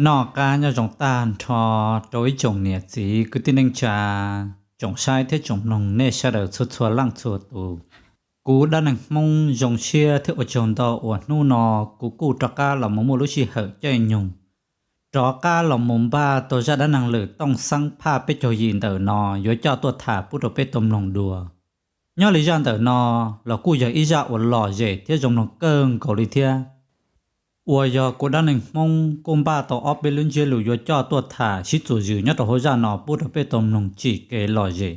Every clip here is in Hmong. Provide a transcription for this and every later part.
Noj qab nyob zoo tag nrho rau ib tsoom niam txiv kwv tij neej tsa, tsoom saib thiab tsoom mloog nej sawv daws txhua txhua leej txhua tus. Kuv Dab Neeg Hmoob zoo siab thiab ua tsaug ntau uas hnub no kuv kuj rov qab los mus muaj lub sij hawm caij nyoog rov qab los mus npaj tau zaj dab neeg Lwm Tooj Xeeb phaj peb caug yim ntawm no yuav coj tuaj tham pub rau peb tau mloog dua. Nyob li zaj ntawm no los kuj yog ib zaj uas lom zem thiab zoo mloog kawg nkaus li thiab, uas yog kuv Dab Neeg Hmoob kuj npaj tau ob peb lub ntsiab lus yuav coj tuaj tham sib txuas zws nyob rau hauv zaj no pub rau peb tau mloog tsim kev lom zem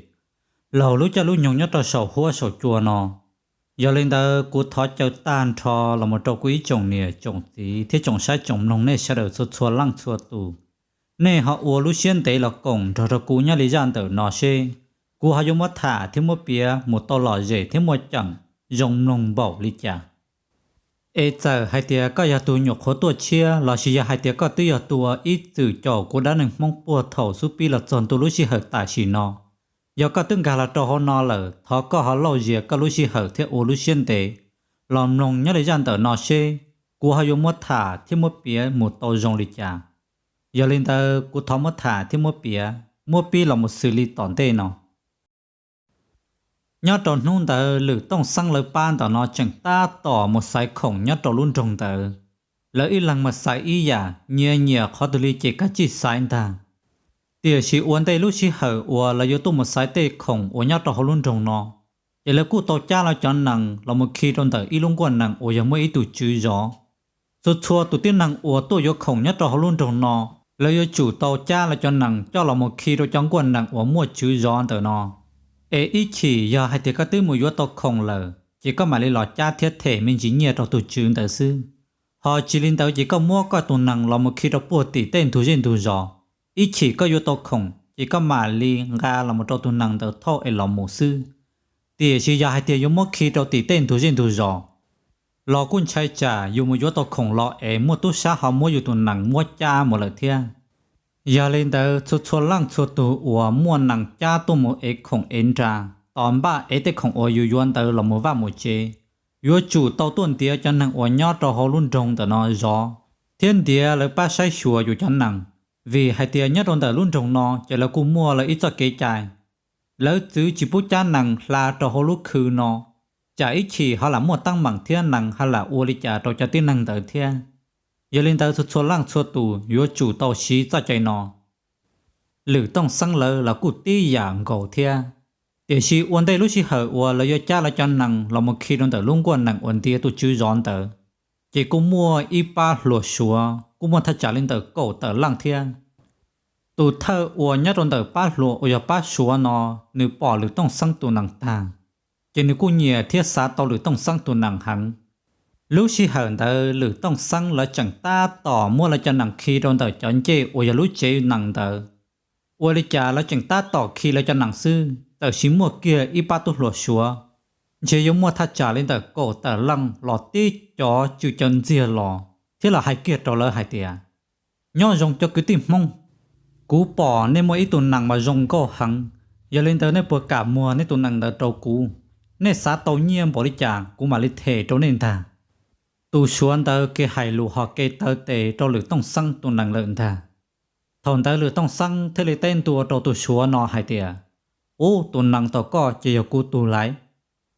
laug lub caij lub nyoog nyob rau saum huab saum cua no. Yog li ntawd kuv thov caw tag nrho los mus rau kuv ib tsoom niam tsoom txiv thiab tsoom saib tsoom mloog nej sawv daws txhua txhua leej txhua tus, nej ho ua lub siab ntev los koom nrog rau kuv nyob li zaj ntawm no seb kuv ho yuav muab tham thiab muab piav mus tau lom zem thiab muaj ceem zoo mloog npaum li cas. Es txawm hais tias koj yog tus nyuam qhuav tuaj tshiab lossis yog hais tias koj twb yog tus uas ib txwm caum kuv Dab Neeg Hmoob puag thaum xub pib los txog ntua lub sij hawm tam sim no, yog koj twb nkag los rau hauv no lawm thov koj ho lauj zias koj lub sij hawm thiab ua lub siab ntev los mloog nyob li zaj ntawm no seb kuv ho yuav muab tham thiab muab piav mus tau zoo li cas. Yog li ntawd kuv thov muab tham thiab muab piav muab pib los mus xws li tom ntej no. Nyob rau hnub ntawd Lwm Tooj Xeeb lawv pab ntawm no tseem tab tom mus xaiv khoom nyob rau lub nroog ntawd. Lawv ib leeg mas xaiv ib yam, nyias nyiam qhov twg li ces kav tsij xaiv ntag. Tiam sis ua ntej lub sij hawm uas lawv yuav tuaj mus xaiv tej khoom uas nyob rau hauv lub nroog no, ces lawv kuj tau cab lawv cov nees los mus khi rau ntawm ib lub nkuaj nees uas yog muaj ib tug tswv zov. Txhua txhua tus tib neeg uas tuaj yuav khoom nyob rau hauv lub nroog no, lawv yuav tsum tau cab lawv cov nees coj los mus khi rau cov nkuaj nees uas muaj tswv zov ntawm no. Es ib chim yog hais tias koj twb mus yuav tau khoom lawm ces koj mam li los cab thiab them me ntsis nyiaj rau tus tswv ntawd xwb. Ho tsis li ntawd ces koj muab koj tus nees los mus khi rau puag tim tej ntug zej ntug zos, ib chim koj yuav tau khoom ces koj mam li nqa los mus rau tus nees ntawd thauj es los mus xwb. Tiam sis yog hais tias yuav muab khi rau tim tej ntug zej ntug zos los kuj ntshai tsam yus mus yuav tau khoom los es muaj tub sab ho muab yus tus nees muab cab mus lawm thiab. Yog li ntawd txhua txhua leej txhua tus uas muaj nees cab tuaj mus ev khoom ev nra, tos npaj ev tej khoom uas yus yuav ntawd los mus vaj mus tsev, yuav tsum tau tuaj ntiav cov neeg uas nyob rau hauv lub nroog ntawm no zov, thiab ntiav lawv pab saib xyuas yus cov nees. Vim hais tias nyob rau ntawm lub nroog no ces lawv kuj muaj lawv ib txoj kev cai, lawv txwv tsis pub cab nees hla rau hauv lub khw no, tsam ib chim ho lam muaj teeb meem thiab nees ho lam ua li cas rau cov tib neeg ntawd thiab. Yog li ntawd txhua txhua leej txhua tus yuav tsum tau siv txoj cai no. Lwm Tooj Xeeb lawv los kuj tib yam nkaus thiab. Tiam sis ua ntej lub sij hawm uas lawv yuav cab lawv cov nees los mus khi rau ntawm lub nkuaj nees uas ntiav tus tswv zov ntawd, ces kuj muaj ib pab hluas Suav kuj muaj thaj tsam li ntawm kaum tawm leej thiab. Tus thawj uas nyob rau ntawm pab hluas uas yog pab Suav no, nws pom Lwm Tooj Xeeb tus nees tag, ces nws kuj nyiam thiab xav tau Lwm Tooj Xeeb tus nees heev. Lub sij hawm ntawd Lwm Tooj Xeeb lawv tseem tab tom muab lawv cov nees khi rau ntawm cov ncej uas yog lub tsev nees ntawd. Ua li cas lawv tseem tab tom khi lawv cov nees xwb, txawm sis muaj kiag ib pab tub hluas Suav, ntshe yuav muaj thaj tsam li ntawm kaum tawm leej los tib cov tsw caw ntxiag los thiab los hais kiag rau lawv hais tias, nyob zoo cov kwv tij Hmoob, kuv pom nej muaj ib tug nees mas zoo nkauj heev, yog li ntawd nej puas kam muag nej tus nees ntawd rau kuv? Nej xav tau nyiaj npaum li cas kuv mam li them rau nej ntag. Tus Suav ntawd kev hais lus ho kev taw tes rau Lwm Tooj Xeeb tus nees lawm ntag. Thaum ntawd Lwm Tooj Xeeb thiaj li teb ntua rau tus Suav no hais tias, ub, tus nees ntawm koj ces yog kuv tus laiv.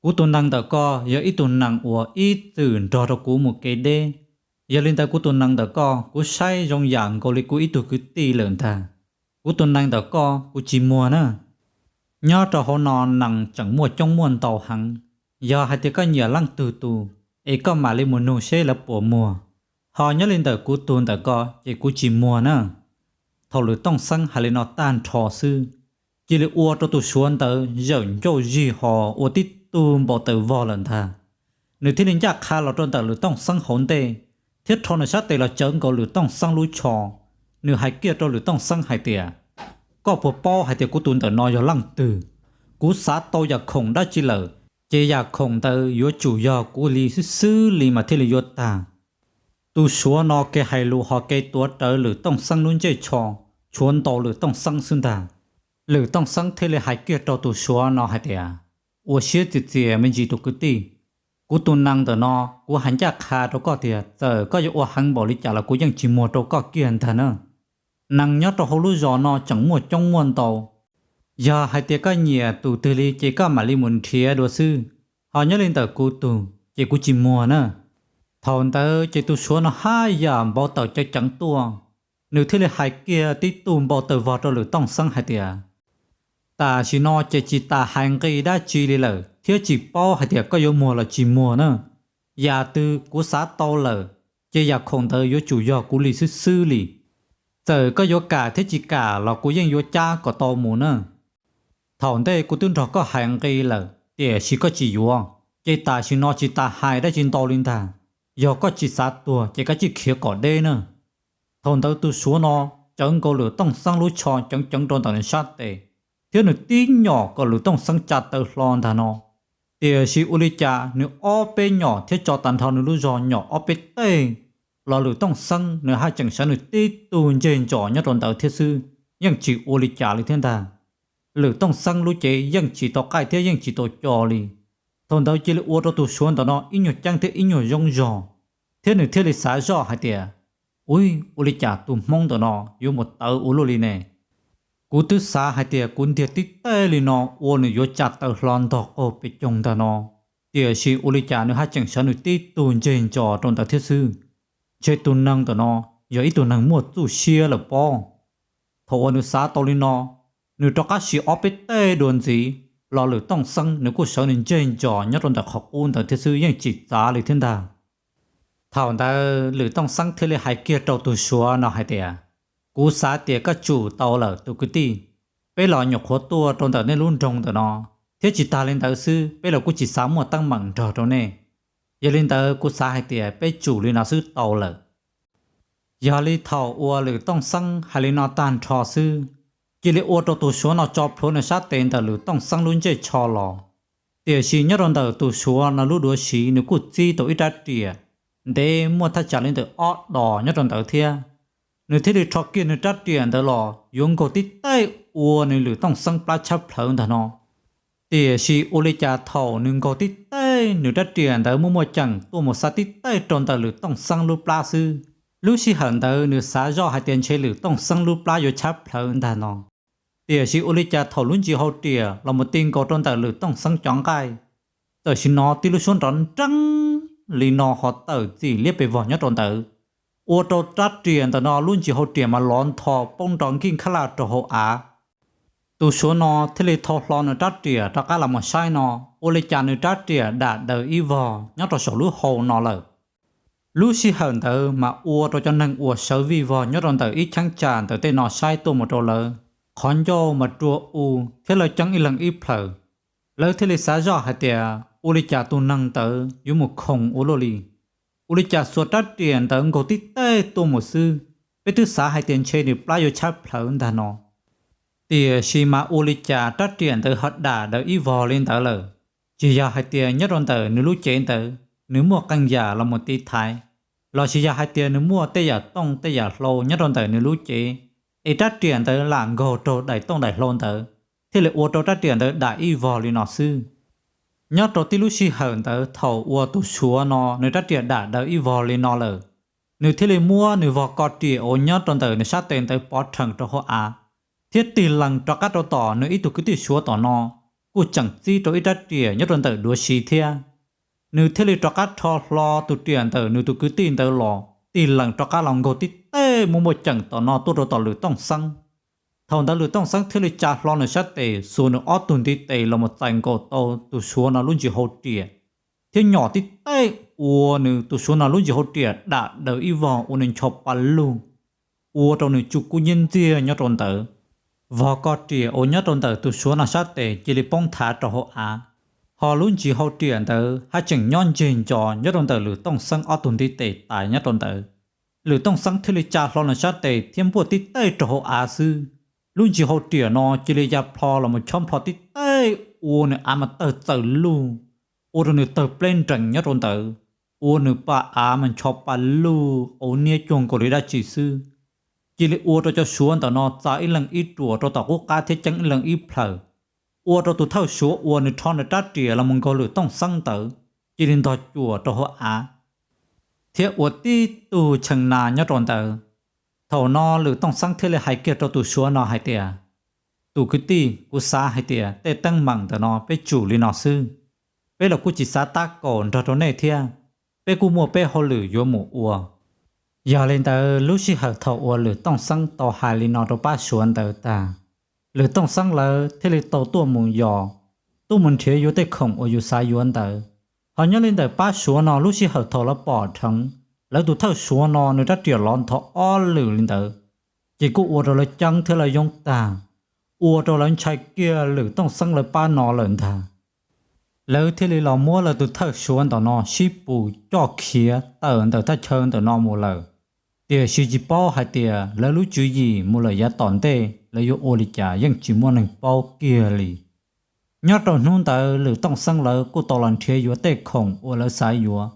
Kuv tus nees ntawm koj yog ib tug nees uas ib txwm nrog rau kuv mus kev deb. Yog li ntawd kuv tus nees ntawm koj kuv saib zoo yam nkaus li kuv ib tug kwv tij lawm ntag. Kuv tus nees ntawm koj kuv tsis muag na. Nyob rau hauv no nees tseem muaj coob muaj ntau heev. Yog hais tias koj nyiam leej twg tus, es koj mam li mus nug seb lawv puas muag. Ho nyob li ntawm kuv tus ntawm koj ces kuv tsis muag na. Thaum Lwm Tooj Xeeb hais li no tag nrho xwb, cia li ua rau tus Suav ntawd zawm ncauj zig ho ua tib tug npau taws vog lawm ntag. Nws thiaj li ncaj qha los rau ntawm Lwm Tooj Xeeb hauv ntej, thiab rho nws sab tes los tsawv nkaus Lwm Tooj Xeeb lub tsho. Nws hais kiag rau Lwm Tooj Xeeb hais tias, koj puas paub hais tias kuv tus ntawm no yog leej twg? Kuv xav tau yam khoom dab tsi lawm, ces yam khoom ntawd yuav tsum yog kuv li xwb xwb li mas thiaj li yuav tag. Tus Suav no kev hais lus ho kev tuav rawv Lwm Tooj Xeeb lub ntsej tsho, tshuav ntaus Lwm Tooj Xeeb xwb ntag. Lwm Tooj Xeeb thiaj li hais kiag rau tus Suav no hais tias, ua siab txias txias me ntsis tus kwv tij, Kuv tus nees ntawm no, kuv hais ncaj qha rau koj tias txawm koj yuav ua heev npaum li cas los kuv yeej tsis muag rau koj kiag ntag na. Nees nyob rau hauv lub zos no tseem muaj coob muaj ntau, yog hais tias koj nyiam tus twg li ces koj mam li mus nrhiav dua xwb, ho nyob li ntawm kuv tus ces kuv tsis muag na. Thaum ntawd ces tus Suav no haj yam npau taws ceev ceev tuaj, nws thiaj li hais kiag tib tug npau taws vog rau Lwm Tooj Xeeb hais tias, tam sim no ces tsis tas hais nqi dab tsi li lawm thiab tsis paub hais tias koj yuav muag los tsis muag na. Yam twg kuv xav tau lawm, ces yam khoom ntawd yuav tsum yog kuv li xwb xwb li. Txawm koj yuav kam thiab tsis kam los kuv yeej yuav cab kom tau mus na. Thaum ntej kuv twb nrog koj hais nqi lawm tiam sis koj tsis yuav, ces tam sim no tsis tas hais dab tsi ntau li ntag. Yog koj tsis xav tuag ces koj cia li khiav kom deb na. Thaum ntawd tus Suav no cawv nkaus Lwm Tooj Xeeb lub tsho ceev ceev rau ntawm nws sab tes, thiab nws tib nyom kom Lwm Tooj Xeeb tsa taw hlo ntag no. Tiam sis ua li cas nws ob peb nyom thiab tso tag nrho nws lub zog nyom ob peb teg los Lwm Tooj Xeeb nws haj tseem sawv nws tib tug ntseg ntsos nyob rau ntawd thiab xwb, yeej tsis ua li cas li thiab ntag. Lwm Tooj Xeeb lub cev yeej tsis tau qaij thiab yeej tsis tau co li. Thaum ntawd cia li ua rau tus Suav ntawm no ib nyuag ceeb thiab ib nyuag zoo zog, thiab nws thiaj li xav zoj hais tias, ub, ua li cas tus Hmoob ntawm no yuav mus tawv ua luaj li ne? Kuv twb xav hais tias kuv ntiag tib teg li no ua nws yuav tsa taw hlo ntog qaug pes coog ntag no, tiam sis ua li cas nws haj tseem sawv nws tib tug ntseg ntsos rau ntawd thiab xwb. Ntshe tus neeg ntawm no yog ib tug neeg muaj txuj siab lawm pob. Thaum uas nws xav tau li no, nws rov qab sim ob peb teg dua ntxiv los Lwm Tooj Xeeb nws kuj sawv nws ntseg ntsos nyob rau ntawm qhov qub ntawd thiab xwb, yeej tsis txav li thiab ntag. Thaum ntawd Lwm Tooj Xeeb thiaj li hais kiag rau tus Suav no hais tias, kuv xav tias koj tsum tau lawm tus kwv tij, peb los nyuam qhuav tuaj rau ntawm nej lub nroog ntawm no, thiab tsis tas li ntawd xwb peb los kuj tsis xav muaj teeb meem nrog rau nej. Yog li ntawd kuv xav hais tias peb tsum li no xwb tau lawm. Yog li thaum uas Lwm Tooj Xeeb hais li no tag nrho xwb, cia li ua rau tus Suav no tso plhuav nws sab tes ntawm Lwm Tooj Xeeb lub ntsej tsho los. Tiam sis nyob rau ntawm tus Suav no lub duav siv nws kuj txib tau ib rab riam ntev muaj thaj tsam li ntawm ob dos nyob rau ntawd thiab. Nws thiaj li rho kiag nws rab riam ntawd los yuav nkaug tib teg ua nws Lwm Tooj Xeeb plab tshab plhawv ntag no. Tiam sis ua li cas thaum nws nkaug tib teg nws rab riam ntawd muaj muaj ceem tuaj mus xa tib teg rau ntawm Lwm Tooj Xeeb lub plab xwb, lub sij hawm ntawd nws xav zoj hais tias ntshe Lwm Tooj Xeeb lub plab yuav tshab plhawv ntag no. Tiam sis ua li cas thaum lub ntsis hau riam los mus ti nkaus rau ntawm Lwm Tooj Xeeb cov nqaij, tam sim no tib lub suab nrov nreeb li no ho tawm txim liab pes vog nyob rau ntawd, ua rau rab riam ntawm no lub ntsis hau riam mas lov ntho poob nrov nkij nkhab laj rau hauv av. Tus Suav no thiaj li thau hlo nws rab riam rov qab los mus saib no, ua li cas nws rab riam dam daws ib vog nyob rau saum lub hau no lawm. Lub sij hawm ntawd mas ua rau cov neeg uas sawv vij vog nyob rau ntawm ib cheeb tsam ntawm tej no saib tuaj mus rau lawv, qhov ncauj mas rua u thiab lawv ceeb ib leeg ib plhaws. Lawv thiaj li xav zoj hais tias ua li cas tus neeg ntawd yuav mus khoom ua luaj li, ua li cas xuas rab riam ntawd nkaug tib teg tuaj mus xwb, peb twb xav hais tias ntshe nws plab yuav tshab plhawv ntag no. Tiam sis mas ua li cas rab riam ntawd ho dam daws ib vog li ntawd lawm? Tsis yog hais tias nyob rau ntawm nws lub cev ntawd nws muaj qee yam los mus tiv thaiv, lossis yog hais tias nws muaj tej yam tooj tej yam hlau nyob rau ntawm nws lub cev, es rab riam ntawd lam nkaug raug daim tooj daim hlau ntawd, thiaj li ua rau rab riam ntawd dam ib vog li no xwb. Nyob rau tib lub sij hawm ntawd thaum uas tus Suav no nws rab riam dam daws ib vog li no lawm, nws thiaj li muab nws vog ko riam uas nyob rau ntawm nws sab tes ntawd pov rhees rau hauv av, thiab tig lees rov qab rau tom nws ib tug kwv tij Suav tom no, kuj tseem txib rau ib rab riam nyob rau ntawm duav siv thiab. Nws thiaj li rov qab rho hlo tus riam ntawm nws tus kwv tij ntawd los tig lees rov qab los nkaug tib teg muaj muaj ceem tom no tuaj rau tom Lwm Tooj Xeeb. Thaum ntawd Lwm Tooj Xeeb thiaj li tsa hlo nws sab tes xuas nws ob tug ntiv tes los mus txais nkaus tau tus Suav no lub ntsis hau riam, thiab nyom tib teg ua nws tus Suav no lub ntsis hau riam dam daws ib vog ua nws ncho pa lug, ua rau nws tsu kub nyiab ntxiag nyob rau ntawd. Vog ko riam uas nyob rau ntawm tus Suav no sab tes cia li poob nthav rau hauv av, ho lub ntsis hau riam ntawd haj tseem nyob ntseg ncos nyob rau ntawm Lwm Tooj Xeeb ob tug ntiv tes tais nyob rau ntawd. Lwm Tooj Xeeb thiaj li tsa hlo nws sab tes thiab npuaj tib teg rau hauv av xwb, lub ntsis hau riam no cia li ya plho los mus chob nplho tib teg ua nws av mas tawg txaws lug, ua rau nws tawg pleb nrees nyob rau ntawd, ua nws pa av mas ncho pa lug qauv niab cuag nkaus li dab tsi xwb. Cia li ua rau cov Suav ntawm no txav ib leeg ib ruam rau tom qub qab thiab ceeb ib leeg ib plhaws, ua rau tus thawj Suav uas nws rho nws rab riam los mus nkaug Lwm Tooj Xeeb ntawd cia li ntog cuam rau hauv av thiab ua tib tug tshee nas nyob rau ntawd. Thaum no Lwm Tooj Xeeb thiaj li hais kiag rau tus Suav no hais tias, tus kwv tij, kuv xav hais tias tej teeb meem ntawm no peb tsum li no xwb. Peb los kuj tsis xav tab kaum nrog rau nej thiab, peb kuj muaj peb hauj lwm yuav mus ua. Yog li ntawd lub sij hawm thaum uas Lwm Tooj Xeeb tau hais li no rau pab Suav ntawd tag, Lwm Tooj Xeeb lawv thiaj li tau tuaj mus yos, tuaj mus nrhiav yuav tej khoom uas yus xav yuav ntawd. Ho nyob li ntawm pab Suav no lub sij hawm thaum lawv pom dheev lawv tus thawj Suav no nws rab riam lov nthov ob lwm li ntawd, ces kuj ua rau lawv ceeb thiab lawv yoob tag, ua rau lawv ntshai kiag Lwm Tooj Xeeb lawv pab no lawm ntag. Lawv thiaj li los muab lawv tus thawj Suav ntawm no sib pus coj khiav tawm ntawm thaj chaw ntawm no mus lawm. Tiam sis tsis paub hais tias lawv lub tswv yim mus lawm yav tom ntej lawv yuav ua li cas yeej tsis muaj neeg paub kiag li. Nyob rau hnub ntawd Lwm Tooj Xeeb lawv kuj tau los nrhiav yuav tej khoom uas lawv xav yuav,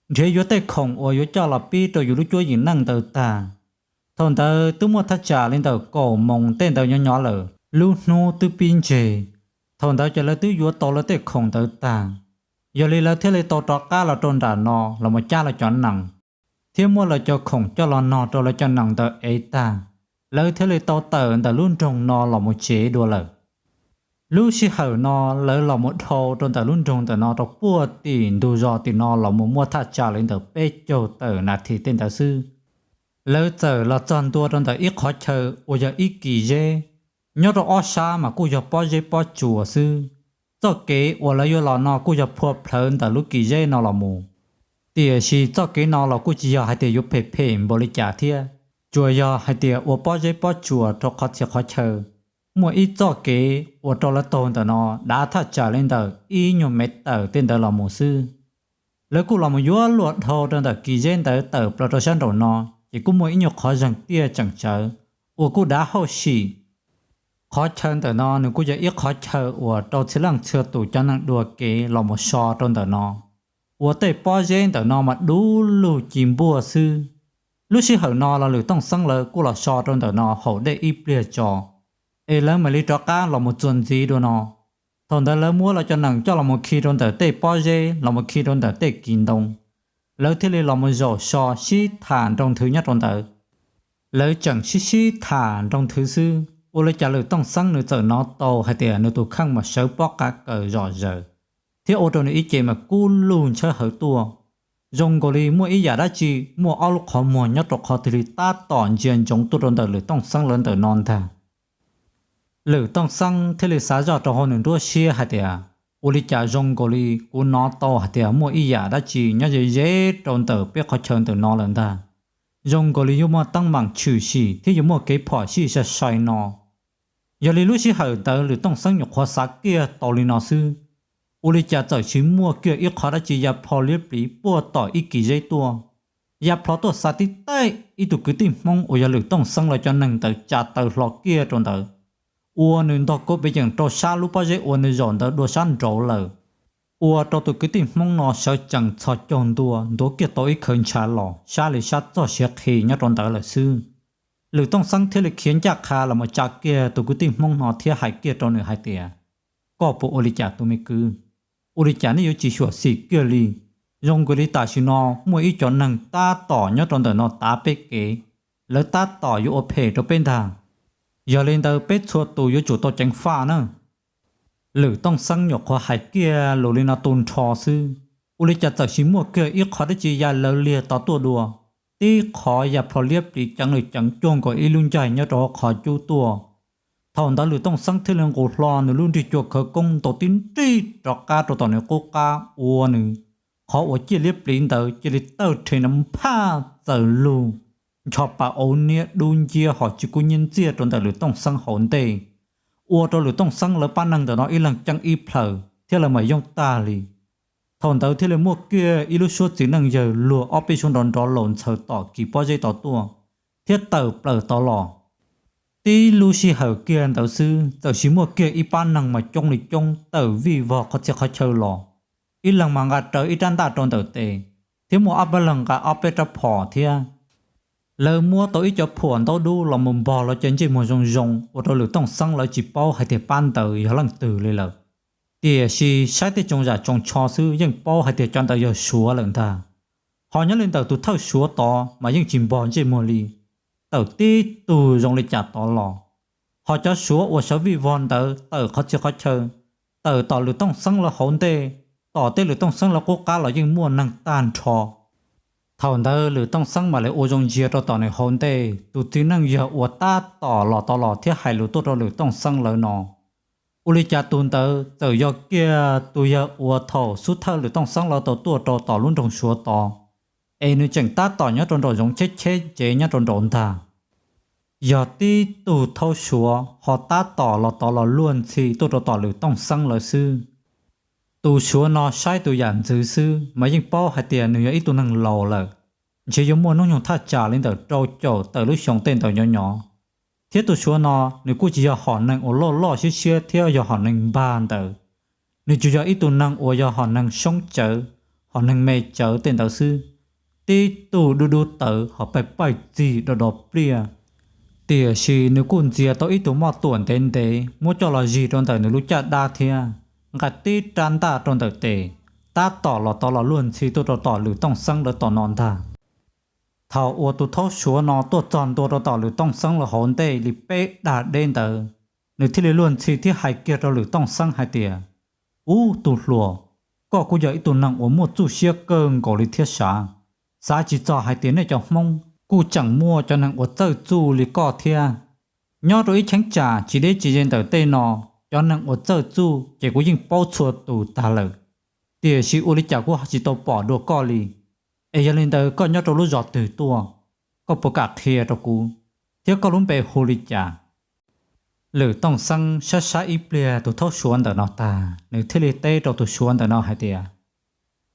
nrhiav yuav tej khoom uas yuav coj los pib rau yus lub cuab yim neej ntawd tag. Thaum ntawd twb muaj thaj tsam li ntawm kaum moos tej ntawd nyob nyob lawm, lub hnub twb pib ntseg. Thaum ntawd ces lawv twb yuav tau lawv tej khoom ntawd tag, yog li lawv thiaj li tau rov qab los rau nram no los mus cab lawv cov nees thiab muab lawv cov khoom coj los nog rau lawv cov nees ntawd ev tag, lawv thiaj li tau tawm ntawm lub nroog no los mus tsev dua lawm. Lub sij hawm no lawv los mus dhau rau ntawm lub nroog ntawm no rau puag tim ntug zos tim no los mus muaj thaj tsam li ntawm peb caug tawm nas this tej ntawd xwb. Lawv txawm los txog ntua rau ntawm ib qhov chaw uas yog ib kis zeb, nyob rau ob sab mas kuj yog pob zeb pob tsuas xwb. Txoj kev uas lawv yuav los no kuj yog phua plhawv ntawm lub kis zeb no los mus, tiam sis txoj kev no los kuj tsis yog hais tias yuav phem phem npaum li cas thiab, tsuas yog hais tias ua pob zeb pob tsuas rau qhov txhia qhov chaw. Muaj ib txoj kev uas rau lawv taug ntawm no dav thaj tsam li ntawm ib nyuag mev tawm tej ntawd los mus xwb. Lawv kuj los mus yuav luag dhau rau ntawm kis zeb ntawd tawm plaws rau sab nraum no, ces kuj muaj ib nyuag qhov zeeg tiaj tseem tsawv uas kuj dav hauj sim. Qhov chaw ntawm no nws kuj yog ib qhov chaw uas rau txhia leej txhia tus cov neeg dua kev los mus so rau ntawm no, ua tej pob zeb ntawm no mas dub lug ci npuaj xwb. Lub sij hawm no los Lwm Tooj Xeeb lawv kuj los so rau ntawm no haus dej ib pliag tso, es lawv mam li rov qab los mus txuas ntxiv dua no. Thaum ntawd lawv muab lawv cov nees coj los mus khi rau ntawm tej pob zeb los mus khi rau ntawm tej kis ntoo, lawv thiaj li los mus zaum so sib tham nroo nthwv nyob rau ntawd. Lawv tseem sib sib tham nroo nthwv xwb, ua li cas Lwm Tooj Xeeb nws txawm hnov tau hais tias nws tus kheej mas sawv pob qa kaws zom zaws, thiab ua rau nws ib ce mas kub lug ntshawb hawv tuaj, zoo nkaus li muaj ib yam dab tsi muaj ob lub qhov muag nyob rau qhov twg li tab tom ntsia ntsoov tuaj rau ntawm Lwm Tooj Xeeb lawv ntawm no ntag. Lwm Tooj Xeeb thiaj li xav zoj rau hauv nws nruab siab hais tias, ua li cas zoo nkaus li kuv hnov tau hais tias muaj ib yam dab tsi nyob ze ze rau ntawm peb qhov chaw ntawm no lawm ntag. Zoo nkaus li yuav muaj teeb meem tshwm sim thiab yuav muaj kev phom sij sai sai no. Yog li lub sij hawm ntawd Lwm Tooj Xeeb nyuam qhuav xav kiag tau li no xwb, ua li cas txawm sis muaj kiag ib qhov dab tsi ya plho liab pliv puag tom ib kis zeb tuaj, ya plho tuaj xa tib taij ib tug kwv tij Hmoob uas yog Lwm Tooj Xeeb lawv cov neeg ntawd tsa taw hlo kiag rau ntawd, ua nws ntog kua pes yeem rau sab lub pob zeb uas nws zaum ntawd dua sab nraud lawm, ua rau tus kwv tij Hmoob no sawv tsees txhos caug ntua ntuav kiag tau ib khawv ntshav los sab li sab txoj siav qhi nyob rau ntawd lawm xwb. Lwm Tooj Xeeb thiaj li khiav ncaj qha los mus tsa kiag tus kwv tij Hmoob no thiab hais kiag rau nws hais tias, koj puas ua li cas tus me kwv? Ua li cas nej yuav tsis xyuam xim kiag li? Zoo nkaus li tam sim no muaj ib cov neeg tab tom nyob rau ntawm no tav peb kev, lawv tab tom yuav ua phem rau peb ntag. Yog li ntawd peb txhua tus yuav tsum tau ceev faj na. Lwm Tooj Xeeb nyuam qhuav hais kiag lus li no tu nrho xwb, ua li cas txawm sis muaj kiag ib qhov dab tsi ya lawv liag to tuaj dua, tib qhov ya plho liab pliv ceev li ceev cuag nkaus ib lub ncaig nyob rau hauv qhov cub tuaj. Thaum ntawd Lwm Tooj Xeeb thiaj li nqus hlo nws lub nrig cua khawv koob ntaus tib nrig rov qab rau tom nws qub qab ua nws, qhov uas ciaj liab pliv ntawd cia li tawg rhe nrov phaj txawm lug, ncho pa auv niab dub nciab ho tsis kub nyiab ntxiaj rau ntawm Lwm Tooj Xeeb hauv ntej, ua rau Lwm Tooj Xeeb lawv pab neeg ntawm no ib leeg ceeb ib plhaws thiab lawv mam yooj tag li. Thaum ntawd thiaj li muaj kiag ib lub suab txiv neej yawg luag ob peb suab nrov nrov laus ntxhaws tom kis pob zeb tod tuaj thiab tawm plaws tod los. Tib lub sij hawm kiag ntawd xwb txawm sis muaj kiag ib pab neeg mas coob li coob tawm vij vog qhov txhia qhov chaw los, ib leeg mas nqa rawv ib rab ntaj rau ntawm tes, thiab muaj ob pab leeg nqa ob peb rab phom thiab. Lawv muab tau ib cov phuam ntaub dub los mus npog lawv cov ntsej muag zoo zoo ua rau Lwm Tooj Xeeb lawv tsis paub hais tias pab ntawd yog leej twg li lawm. Tiam sis saib tej tsoos zam tsoos tsho xwb yeej paub hais tias cov ntawd yog Suav lawm ntag. Ho nyob li ntawm tus thawj Suav tod mas yeej tsis npog ntsej muag li, tawm tib tug zoo li cas tod los. Ho cov Suav uas sawv vij vog ntawd tawm qhov txhia qhov chaw, tawm tom Lwm Tooj Xeeb lawv hauv ntej, tom tej Lwm Tooj Xeeb lawv qub qab los yeej muaj neeg tag nrho. Thaum ntawd Lwm Tooj Xeeb mam li ua zoo ntsia rau tom nws hauv ntej tus txiv neej yog uas tab tom los tod los thiab hais lus tuaj rau Lwm Tooj Xeeb lawv no. Ua li cas tus ntawd txawm yog kiag tus yawg uas thaum xub thawj Lwm Tooj Xeeb lawv tau tuaj rau tom lub nroog Suav tod, es nws tseem tab tom nyob rau nraum zoov cheb cheb ntsev nyob rau nraud ntag. Yog tib tug thaub Suav ho tab tom los tod los luag ntxhi tuaj rau tom Lwm Tooj Xeeb lawv xwb. Tus Suav no saib tus yam ntxwv xwb mas yeej paub hais tias nws yog ib tug neeg laus lawm, ntshe yuav muaj hnub nyoog thaj tsam li ntawm rau caum tawm lub xyoo tej ntawd nyob nyob. Thiab tus Suav no nws kuj tsis yog hom neeg uas loj loj siab siab thiab yog hom neeg npag ntawd. Nws tsuas yog ib tug neeg uas yog hom neeg soob tsawv, hom neeg me tsawv tej ntawd xwb, tib tug dub dub tawv ho pawj pawj txig do do pliaj. Tiam sis nws kuj ntxias tau ib tug moj tuam ntev ntev muab coj los zig rau ntawm nws lub caj dab thiab nqa tib rab ntaj rau ntawm tes, tab tom los tod los luag ntxhi tuaj rau tom Lwm Tooj Xeeb lawv tom no ntag. Thaum uas tus thaub Suav no tuaj txog ntua rau tom Lwm Tooj Xeeb lawv hauv ntej li peb dag deb ntawd, nws thiaj li luag ntxhi thiab hais kiag rau Lwm Tooj Xeeb hais tias, Ub, tus hluas, koj kuj yog ib tug neeg uas muaj txuj siab kawg nkaus li thiab sav. Xav tsis txog hais tias nej cov Hmoob kuj tseem muaj cov neeg uas txawj txuj li koj thiab. Nyob rau ib cheeb tsam tsis deb tsis ze ntawm tej no, cov neeg uas txawj txuj ces kuv yeej paub txhua tus tag lawm, tiam sis ua li cas kuv ho tsis tau pom dua koj li. Es yog li ntawd koj nyob rau lub zos twg tuaj? Koj puas kam qhia rau kuv, thiab koj lub npe hu li cas? Lwm Tooj Xeeb saib saib ib pliag tus thaub Suav ntawm no tag, nws thiaj li teb rau tus Suav ntawm no hais tias,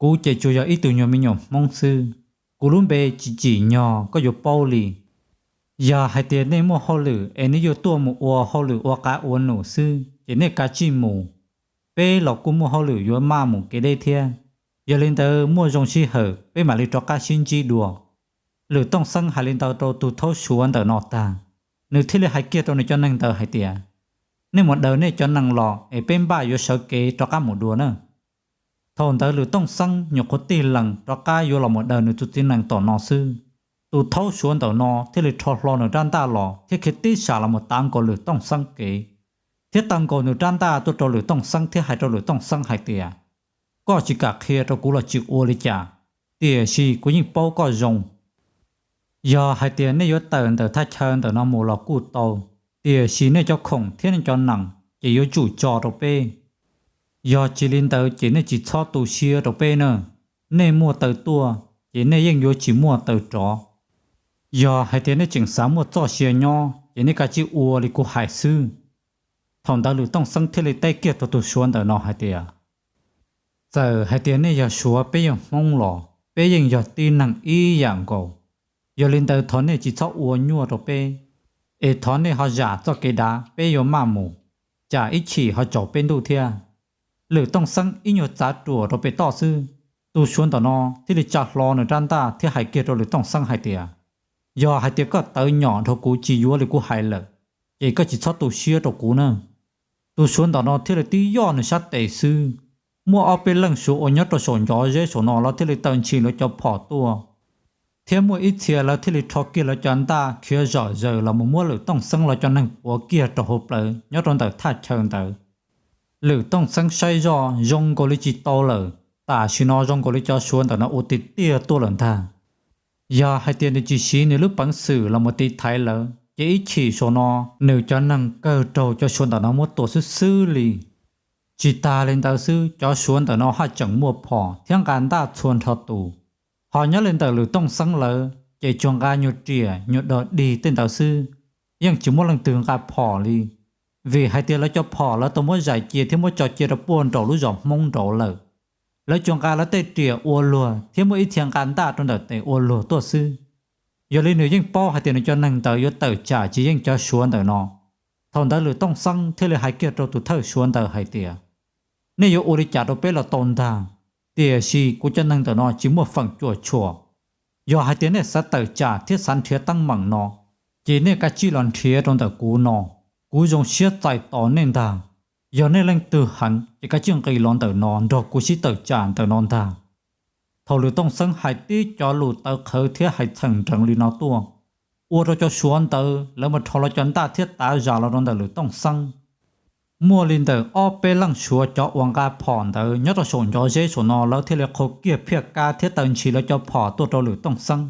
Kuv ces tsuas yog ib tug nyuag me nyuam Hmoob xwb, kuv lub npe tsis tsim nyog koj yuav paub li. Yog hais tias nej muaj hauj lwm es nej yuav tuaj mus ua hauj lwm ua qav ua num xwb ces nej kav tsij mus, peb los kuj muaj hauj lwm yuav maj mus kev deb thiab. Yog li ntawd muaj zoo sij hawm peb mam li rov qab sib ntsib dua. Lwm Tooj Xeeb hais li ntawd rau tus thaub Suav ntawm no tag, nws thiaj li hais kiag rau nws cov neeg ntawd hais tias, Nej mus daws nej cov nees los es peb npaj yuav sawv kev rov qab mus dua na. Thaum ntawd Lwm Tooj Xeeb nyuam qhuav tig lees rov qab yuav los mus daws nws tus txiv nees tom no xwb, tus thaub Suav ntawm no thiaj li rho hlo nws rab ntaj los thiab khiav tib sam los mus tav nkaus Lwm Tooj Xeeb kev, thiab taw nkaus nws rab ntaj tuaj rau Lwm Tooj Xeeb thiab hais rau Lwm Tooj Xeeb hais tias, Koj tsis kam qhia rau kuv los tsis ua li cas, tiam sis kuv yeej paub koj zoo. Yog hais tias nej yuav tawm ntawm thaj chaw ntawm no mus los kuj tau, tiam sis nej cov khoom thiab nej cov nees ces yuav tsum tso rau peb. Yog tsis li ntawd ces nej tsis txhob tu siab rau peb na. Nej muaj taw tuaj ces nej yeej yuav tsis muaj taw rov. Yog hais tias nej tseem xav muaj txoj sia nyob ces nej kav tsij ua li kuv hais xwb. Thaum ntawd Lwm Tooj Xeeb thiaj li teb kiag rau tus Suav ntawm no hais tias, Txawm hais tias nej yog Suav peb yog Hmoob los peb yeej yog tib neeg ib yam nkaus. Yog li ntawd thov nej tsis txhob ua nyuaj rau peb, es thov nej ho zam txoj kev dav peb yuav maj mus, tsam ib chim ho tsaus peb ntuj thiab. Lwm Tooj Xeeb ib nyuag txav ruam rau pem toj xwb, tus Suav ntawm no thiaj li tsa hlo nws rab ntaj thiab hais kiag rau Lwm Tooj Xeeb hais tias, Yog hais tias koj tawv nyom dhau kuv tsis yuav li kuv hais lawm, ces koj tsis txhob tu siab rau kuv na. Tus Suav ntawm no thiaj li tib yoj nws sab tes xwb, muaj ob peb leej Suav uas nyob rau saum ncov zeb saum no los thiaj li taw ntshis lawv cov phom tuaj, thiab muaj ib txhia lawv thiaj li rho kiag lawv cov ntaj khiav zom zaws los mus muab Lwm Tooj Xeeb los cov neeg puav kiag rau hauv plawv nyob rau ntawm thaj chaw ntawd. Lwm Tooj Xeeb saib zoj zoo nkaus li tsis tau lawm, tam sim no zoo nkaus li cov Suav ntawm no ua tiag tiag tuaj lawm ntag. Yog hais tias nws tsis siv nws lub peev xwm los mus tiv thaiv lawv ces ib chim saum no nws cov neeg kawg raug cov Suav ntawm no muab tua xwb xwb li. Tsis tas li ntawd xwb, cov Suav ntawm no haj tseem muaj phom thiab nqa ntaj txhua nrho tus. Ho nyob li ntawm Lwm Tooj Xeeb lawv ces tsuas nqa nyuag riam nyuag dog dig tej ntawd xwb, yeej tsis muaj leej twg nqa phom li. Vim hais tias lawv cov phom lawv tau muab zais cia thiab muab tso cia rau puag nraum lub zos Hmoob nraud lawm. Lawv tsuas nqa lawv tej riam ua luag thiab muaj ib txhia nqa ntaj rau ntawm tes ua luag tuaj xwb. Yog li nws yeej paub hais tias nws cov neeg ntawd yuav tawm tsam tsis yeej cov Suav ntawm no. Thaum ntawd Lwm Tooj Xeeb thiaj li hais kiag rau tus thawj Suav ntawd hais tias, Nej yuav ua li cas rau peb los tau ntag, tiam sis kuv cov neeg ntawm no tsis muaj feem cuam tshuam. Yog hais tias nej xav tawm tsam thiab xav nrhiav teeb meem no, ces nej kav tsij los nrhiav rau ntawm kuv no, kuv zoo siab txais tos nej ntag. Yog nej leej twg heev ces kav tsij nqis los ntawm no nrog kuv sib tawm tsam ntawm no ntag. Thaum Lwm Tooj Xeeb hais tib cov lus tawv qhawv thiab hais txheem nreev li no tuaj, ua rau cov Suav ntawd lawv mas rho lawv cov ntaj thiab tav zam los rau ntawm Lwm Tooj Xeeb. Muaj li ntawm ob peb leej Suav cov uas nqa phom ntawd nyob rau saum ncov zeb saum no lawv thiaj li qhau kiag phiaj kab thiab taw ntshis lawv cov phom tuaj rau Lwm Tooj Xeeb.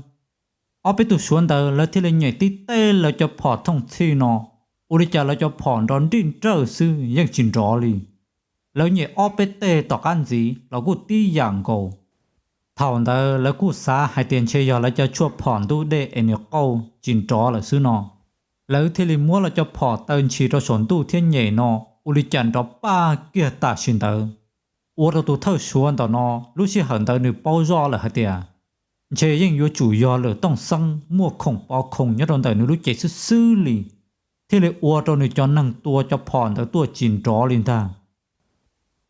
Ob peb tug Suav ntawd lawv thiaj li nyem tib teb lawv cov phom thooj txhij no, ua li cas lawv cov phom nrov nrij nrawj xwb yeej tsis nrov li. Lawv nyem ob peb teg tom qab ntxiv los kuj tib yam nkaus. Thaum ntawd lawv kuj xav hais tias ntshe yog lawv cov tshuaj phom ntub dej es nws qauj tsis nrov lawm xwb no. Lawv thiaj li muab lawv cov phom taw ntshis rau saum ntuj thiab nyem no, ua li cas nrov paj kiag tam sim ntawd. Ua rau tus thawj Suav ntawm no lub sij hawm ntawd nws paub zoj lawm hais tias ntshe yeej yuav tsum yog Lwm Tooj Xeeb muaj khoom pov khoom nyob rau ntawm nws lub cev xwb xwb li, thiaj li ua rau nws cov neeg tua cov phom ntawd tuaj tsis nrov li ntag.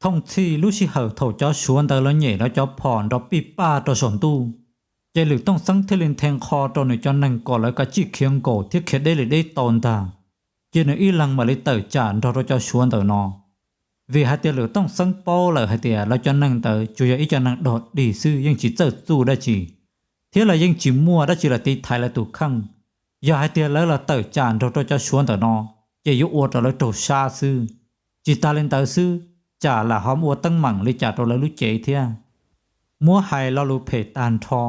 Thooj txhij lub sij hawm thaum cov Suav ntawd lawv nyem lawv cov phom nrov pij paj rau saum ntuj, ces Lwm Tooj Xeeb thiaj li nthe nqho rau nws cov neeg kom lawv kav tsij khiav nkaus thiab khiav deb li deb tau ntag. Ces nws ib leeg mam li tawm tsam nrog rau cov Suav ntawm no. Vim hais tias Lwm Tooj Xeeb paub lawm hais tias lawv cov neeg ntawd tsuas yog ib co neeg dog dig xwb yeej tsis txawj txuj dab tsi, thiab lawv yeej tsis muaj dab tsi los tiv thaiv lawv tus kheej. Yog hais tias lawv los tawm tsam nrog rau cov Suav ntawm no, ces yuav ua rau lawv raug sab xwb. Tsis tas li ntawd xwb, tsam lam ho ua teeb meem li cas rau lawv lub cev thiab. Muab hais lo lus phem tag nrho,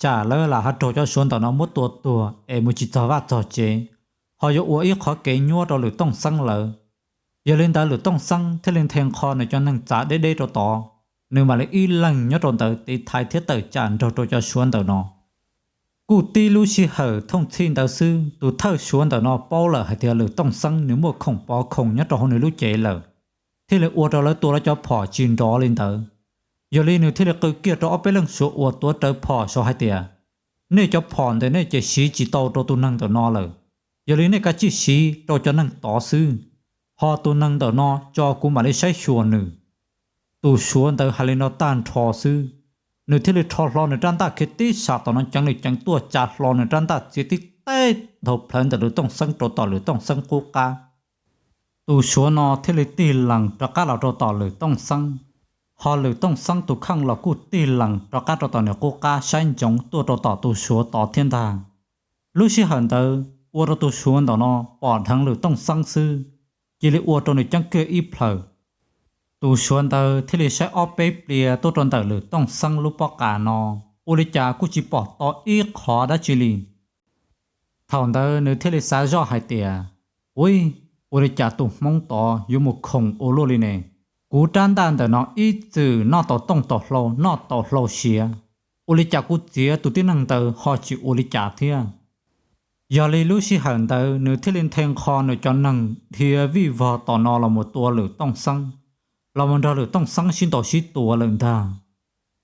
tsam lawv lam ho raug cov Suav ntawm no muab tua tuag es mus tsis txog vaj txog tsev, ho yuav ua ib qhov kev nyuaj rau Lwm Tooj Xeeb lawv. Yog li ntawd Lwm Tooj Xeeb thiaj li nthe nqho nws cov neeg txav deb deb rau tod, nws mam li ib leeg nyob rau ntawd tiv thaiv thiab tawm tsam nrog rau cov Suav ntawm no. Kuj tib lub sij hawm thooj txhij ntawd xwb, tus thawj Suav ntawm no paub lawm hais tias Lwm Tooj Xeeb nws muaj khoom pov khoom nyob rau hauv nws lub cev lawm, thiaj li ua rau lawv tua lawv cov phom tsis nrov li ntawd. Yog li nws thiaj li qw kiag rau ob peb leej Suav uas tuav rawv phom saud hais tias, nej cov phom ntawm nej ces siv tsis tau rau tus neeg ntawm no lawm, yog li nej kav tsij siv rau cov neeg tod xwb, ho tus neeg ntawm no tso kuv mam li saib xyuas nws. Tus Suav ntawd hais li no tag nrho xwb, nws thiaj li rho hlo nws rab ntaj khiav tib sab tom no ceev li ceev tuaj tsa hlo nws rab ntaj txiav tib teg dhau plhawv ntawm Lwm Tooj Xeeb rau tom Lwm Tooj Xeeb qub qab. Tus Suav no thiaj li tig lees rov qab los rau tom Lwm Tooj Xeeb, ho Lwm Tooj Xeeb tus kheej los kuj tig lees rov qab rau tom nws qub qab saib ntsoov tuaj rau tom tus Suav tod thiab ntag. Lub sij hawm ntawd ua rau tus Suav ntawm no pom dheev Lwm Tooj Xeeb xwb, cia li ua rau nws ceeb kiag ib plhaws. Tus Suav ntawd thiaj li saib ob peb pliag tuaj rau ntawm Lwm Tooj Xeeb lub pob qa no, ua li cas kuj tsis pom tau ib qhov dab tsi li. Thaum ntawd nws thiaj li xav zoj hais tias, ui, ua li cas tus Hmoob tod yuav mus khoom ua luaj li ne? Kuv rab ntaj ntawm no ib txwm noj tau tooj tau hlau noj tau hlau siav, ua li cas kuv txiav tus tib neeg ntawd ho tsis ua li cas thiab? Yog li lub sij hawm ntawd nws thiaj li nthe nqho nws cov neeg dhia vij vog tom no los mus tua Lwm Tooj Xeeb, los mus nrog Lwm Tooj Xeeb sib ntaus sib tua lawm ntag.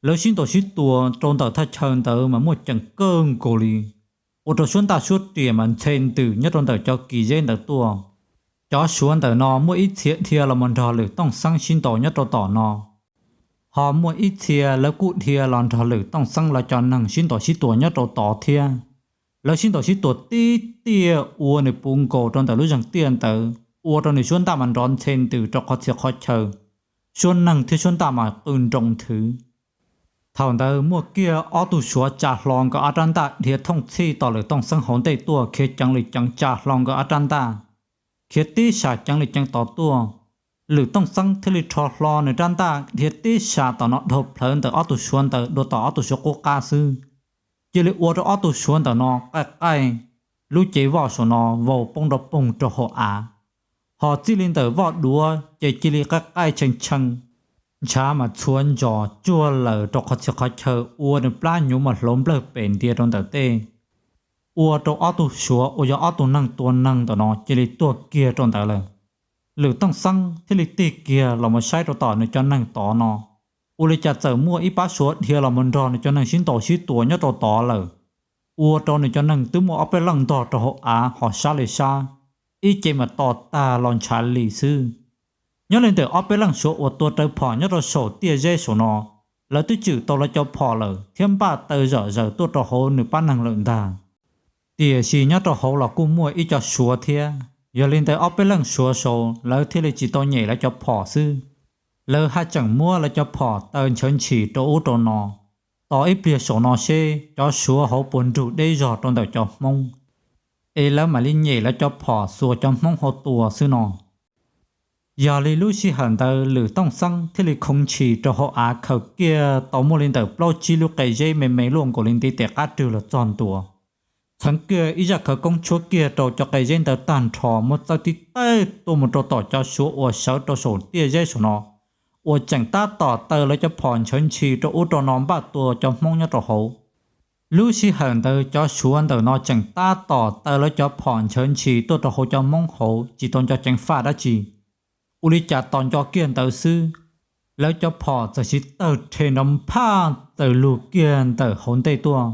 Lawv sib ntaus sib tua rau ntawm thaj chaw ntawd mas muaj ceem kawg nkaus li, ua rau suab ntaj suab riam mas ntxhe ntws nyob rau ntawm cov kis zeb ntawd tuaj. Cov Suav ntawm no muaj ib txhia dhia los mus nrog Lwm Tooj Xeeb sib ntaus nyob rau tom no, ho muaj ib txhia lawv kuj dhia los nrog Lwm Tooj Xeeb lawv cov neeg sib ntaus sib tua nyob rau tod thiab. Lawv sib ntaus sib tua tib tiaj ua nws puv nkaus rau ntawm lub zeeg tiaj ntawd, ua rau nws suab ntaj mas nrov ntxhe ntws rau qhov txhia qhov chaw, suab neeg thiab suab ntaj mas qw nroo nthwv. Thaum ntawd muaj kiag ob tug Suav tsa hlo nkawd ob rab ntaj dhia thooj txhij tom Lwm Tooj Xeeb hauv ntej tuaj khiav ceev li ceev tsa hlo nkawd ob rab ntaj, khiav tib sab ceev li ceev tod tuaj. Lwm Tooj Xeeb thiaj li rho hlo nws rab ntaj dhia tib sab tom no dhau plhawv ntawm ob tug Suav ntawd dua tom ob tug Suav qub qab xwb, cia li ua rau ob tug Suav ntawm no qaij qaij, lub cev voj saum no vau poob nrov poog rau hauv av. Ho txij li ntawm voj duav ces cia li qaij qaij tshee tshee, ntshav mas txhua ntsos tsuag lawm rau qhov txhia qhov chaw ua nws plab hnyuv mas hlauv nplawg pem ntia rau ntawm tej, ua rau ob tug Suav uas yog ob tug neeg tua neeg ntawm no cia li tuag kiag rau ntawd lawm. Lwm Tooj Xeeb thiaj li tig kiag los mus saib rau tom nws cov neeg tod no, ua li cas txawm muaj ib pab Suav dhia los mus nrog nws cov neeg sib ntaus sib tua nyob rau tod lawm, ua rau nws cov neeg twb muaj ob peb leej ntog rau hauv av ho sab li sab, ib ce mas to tag los ntshav li xwb. Nyob li ntawm ob peb leej Suav uas tua rawv phom nyob rau saum tiaj zeb saum no, lawv twb tswm tau lawv cov phom lawm thiab npaj taw zom zaws tuaj rau hauv nws pab neeg lawm ntag. Tiam sis nyob rau hauv los kuj muaj ib co Suav thiab, Yog li ntawd ob peb leej suav saud lawv thiaj li tsis tau nyem lawv cov phom xwb, lawv haj tseem muab lawv cov phom taw nchawv ntshis rau ub rau no. Tos ib pliag saum no seb cov suav hauv puas nrug deb zog rau ntawm cov hmoob, es lawv mam li nyem lawv cov phom xuas cov hmoob hauv tua xwb no. Yog li lub sij hawm ntawd Lwm Tooj Xeeb thiaj li khoo ntshis rau hauv av khaws kiag tau muaj li ntawm plaub tsib lub qe zeb me me luaj nkaus li ntiv tes qab rwg los txog ntua, txheev kiag ib zaj khawv koob tshuab kiag rau cov qe zeb ntawd tag nrho muab txawb tib teb tuaj mus rau tom cov suav uas sawv rau saum tiaj zeb saum no, uas tseem tab tom taw lawv cov phom nchawv ntshis rau ub rau no npaj tua cov hmoob nyob rau hauv. Lub sij hawm ntawd cov suav ntawm no tseem tab tom taw lawv cov phom nchawv ntshis tuaj rau hauv cov hmoob hauv tsis tau nco ceev faj dab tsi. Ua li cas tos nco kiag ntawd xwb, lawv cov phom txawm siv tawg rhe nrov phaj txawm lug kiag ntawm hauv ntej tuaj.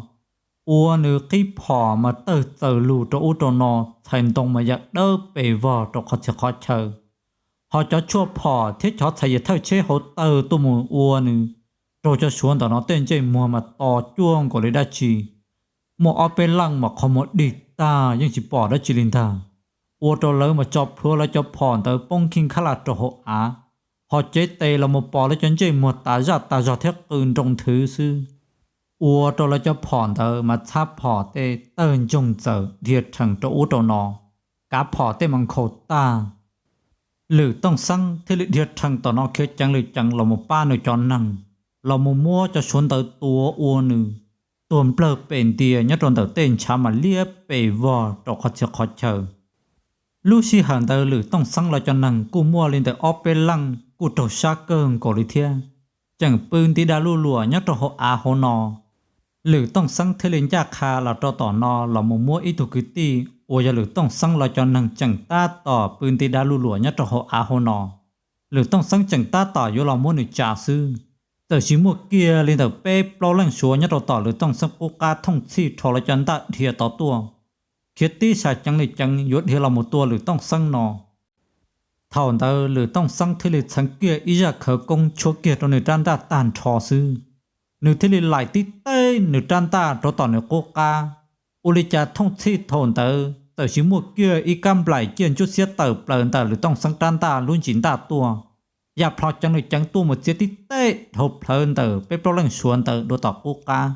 Ua nws qib phom mas tawg txawm lug rau ub rau no, txhais ntoo mas ya dawb pes vog rau qhov txhia qhov chaw. Ho cov tshuaj phom thiab cov txhais yam thawj tsheb hauv tawg tuaj mus ua nws, raug cov suav ntawm no tej ntsej muag mas to cuag nkaus li dab tsi. Muaj ob peb leej mas qhov muag dig tag yeej tsis pom dab tsi li ntag. Ua rau lawv mas tso plhuav lawv cov phom ntawd poob khib khab laj rau hauv av, ho cev tes los mus pom lawv cov ntsej muag tas zaj tas zog thiab qw nroo nthwv xwb. Ua rau lawv cov phom ntawd mas txhab phom tej tawg ntsoog txawm dhia rhees rau ub rau no, kav phom tej mas nkhaus tag. Lwm Tooj Xeeb thiaj li dhia rhees tom no khiav ceev li ceev los mus pab nws cov neeg, los mus muab cov suav ntawd tua ua nws tuag nplawg pem ntias nyob rau ntawm tej ntshav mas liab pes vog rau qhov txhia qhov chaw. Lub sij hawm ntawd Lwm Tooj Xeeb lawv cov neeg kuj muaj li ntawm ob peb leej kuj raug sab kawg nkaus li thiab, tseem pw nti da luj luam nyob rau hauv av hauv no. Lwm Tooj Xeeb thiaj li ncaj qha los rau tom no los mus muab ib tug kwv tij uas yog Lwm Tooj Xeeb lawv cov neeg tseem tab tom pw nti da luj luam nyob rau hauv av hauv no. Lwm Tooj Xeeb tseem tab tom yuav los muab nws tsa xwb, txawm sis muaj kiag li ntawm peb plaub leej suav nyob rau tom Lwm Tooj Xeeb qub qab thooj txhij rho lawv cov ntaj dhia tod tuaj, khiav tib sas ceev li ceev yuav dhia los mus tua Lwm Tooj Xeeb no. Thaum ntawd Lwm Tooj Xeeb thiaj li txheev kiag ib zaj khawv koob tshuab kiag rau nws rab ntaj tag nrho xwb, nws thiaj li laim tib teb nws rab ntaj rau tom nws qub qab. Ua li cas thooj txhij thaum ntawd txawm sis muaj kiag ib kab nplaim ciaj ntsuab xiab tawm plaws ntawm Lwm Tooj Xeeb rab ntaj lub ntsis ntaj tuaj, ya plho ceev li ceev tuaj mus txiav tib teb dhau plawv ntawm peb plaub leej suav ntawd dua tom qub qab.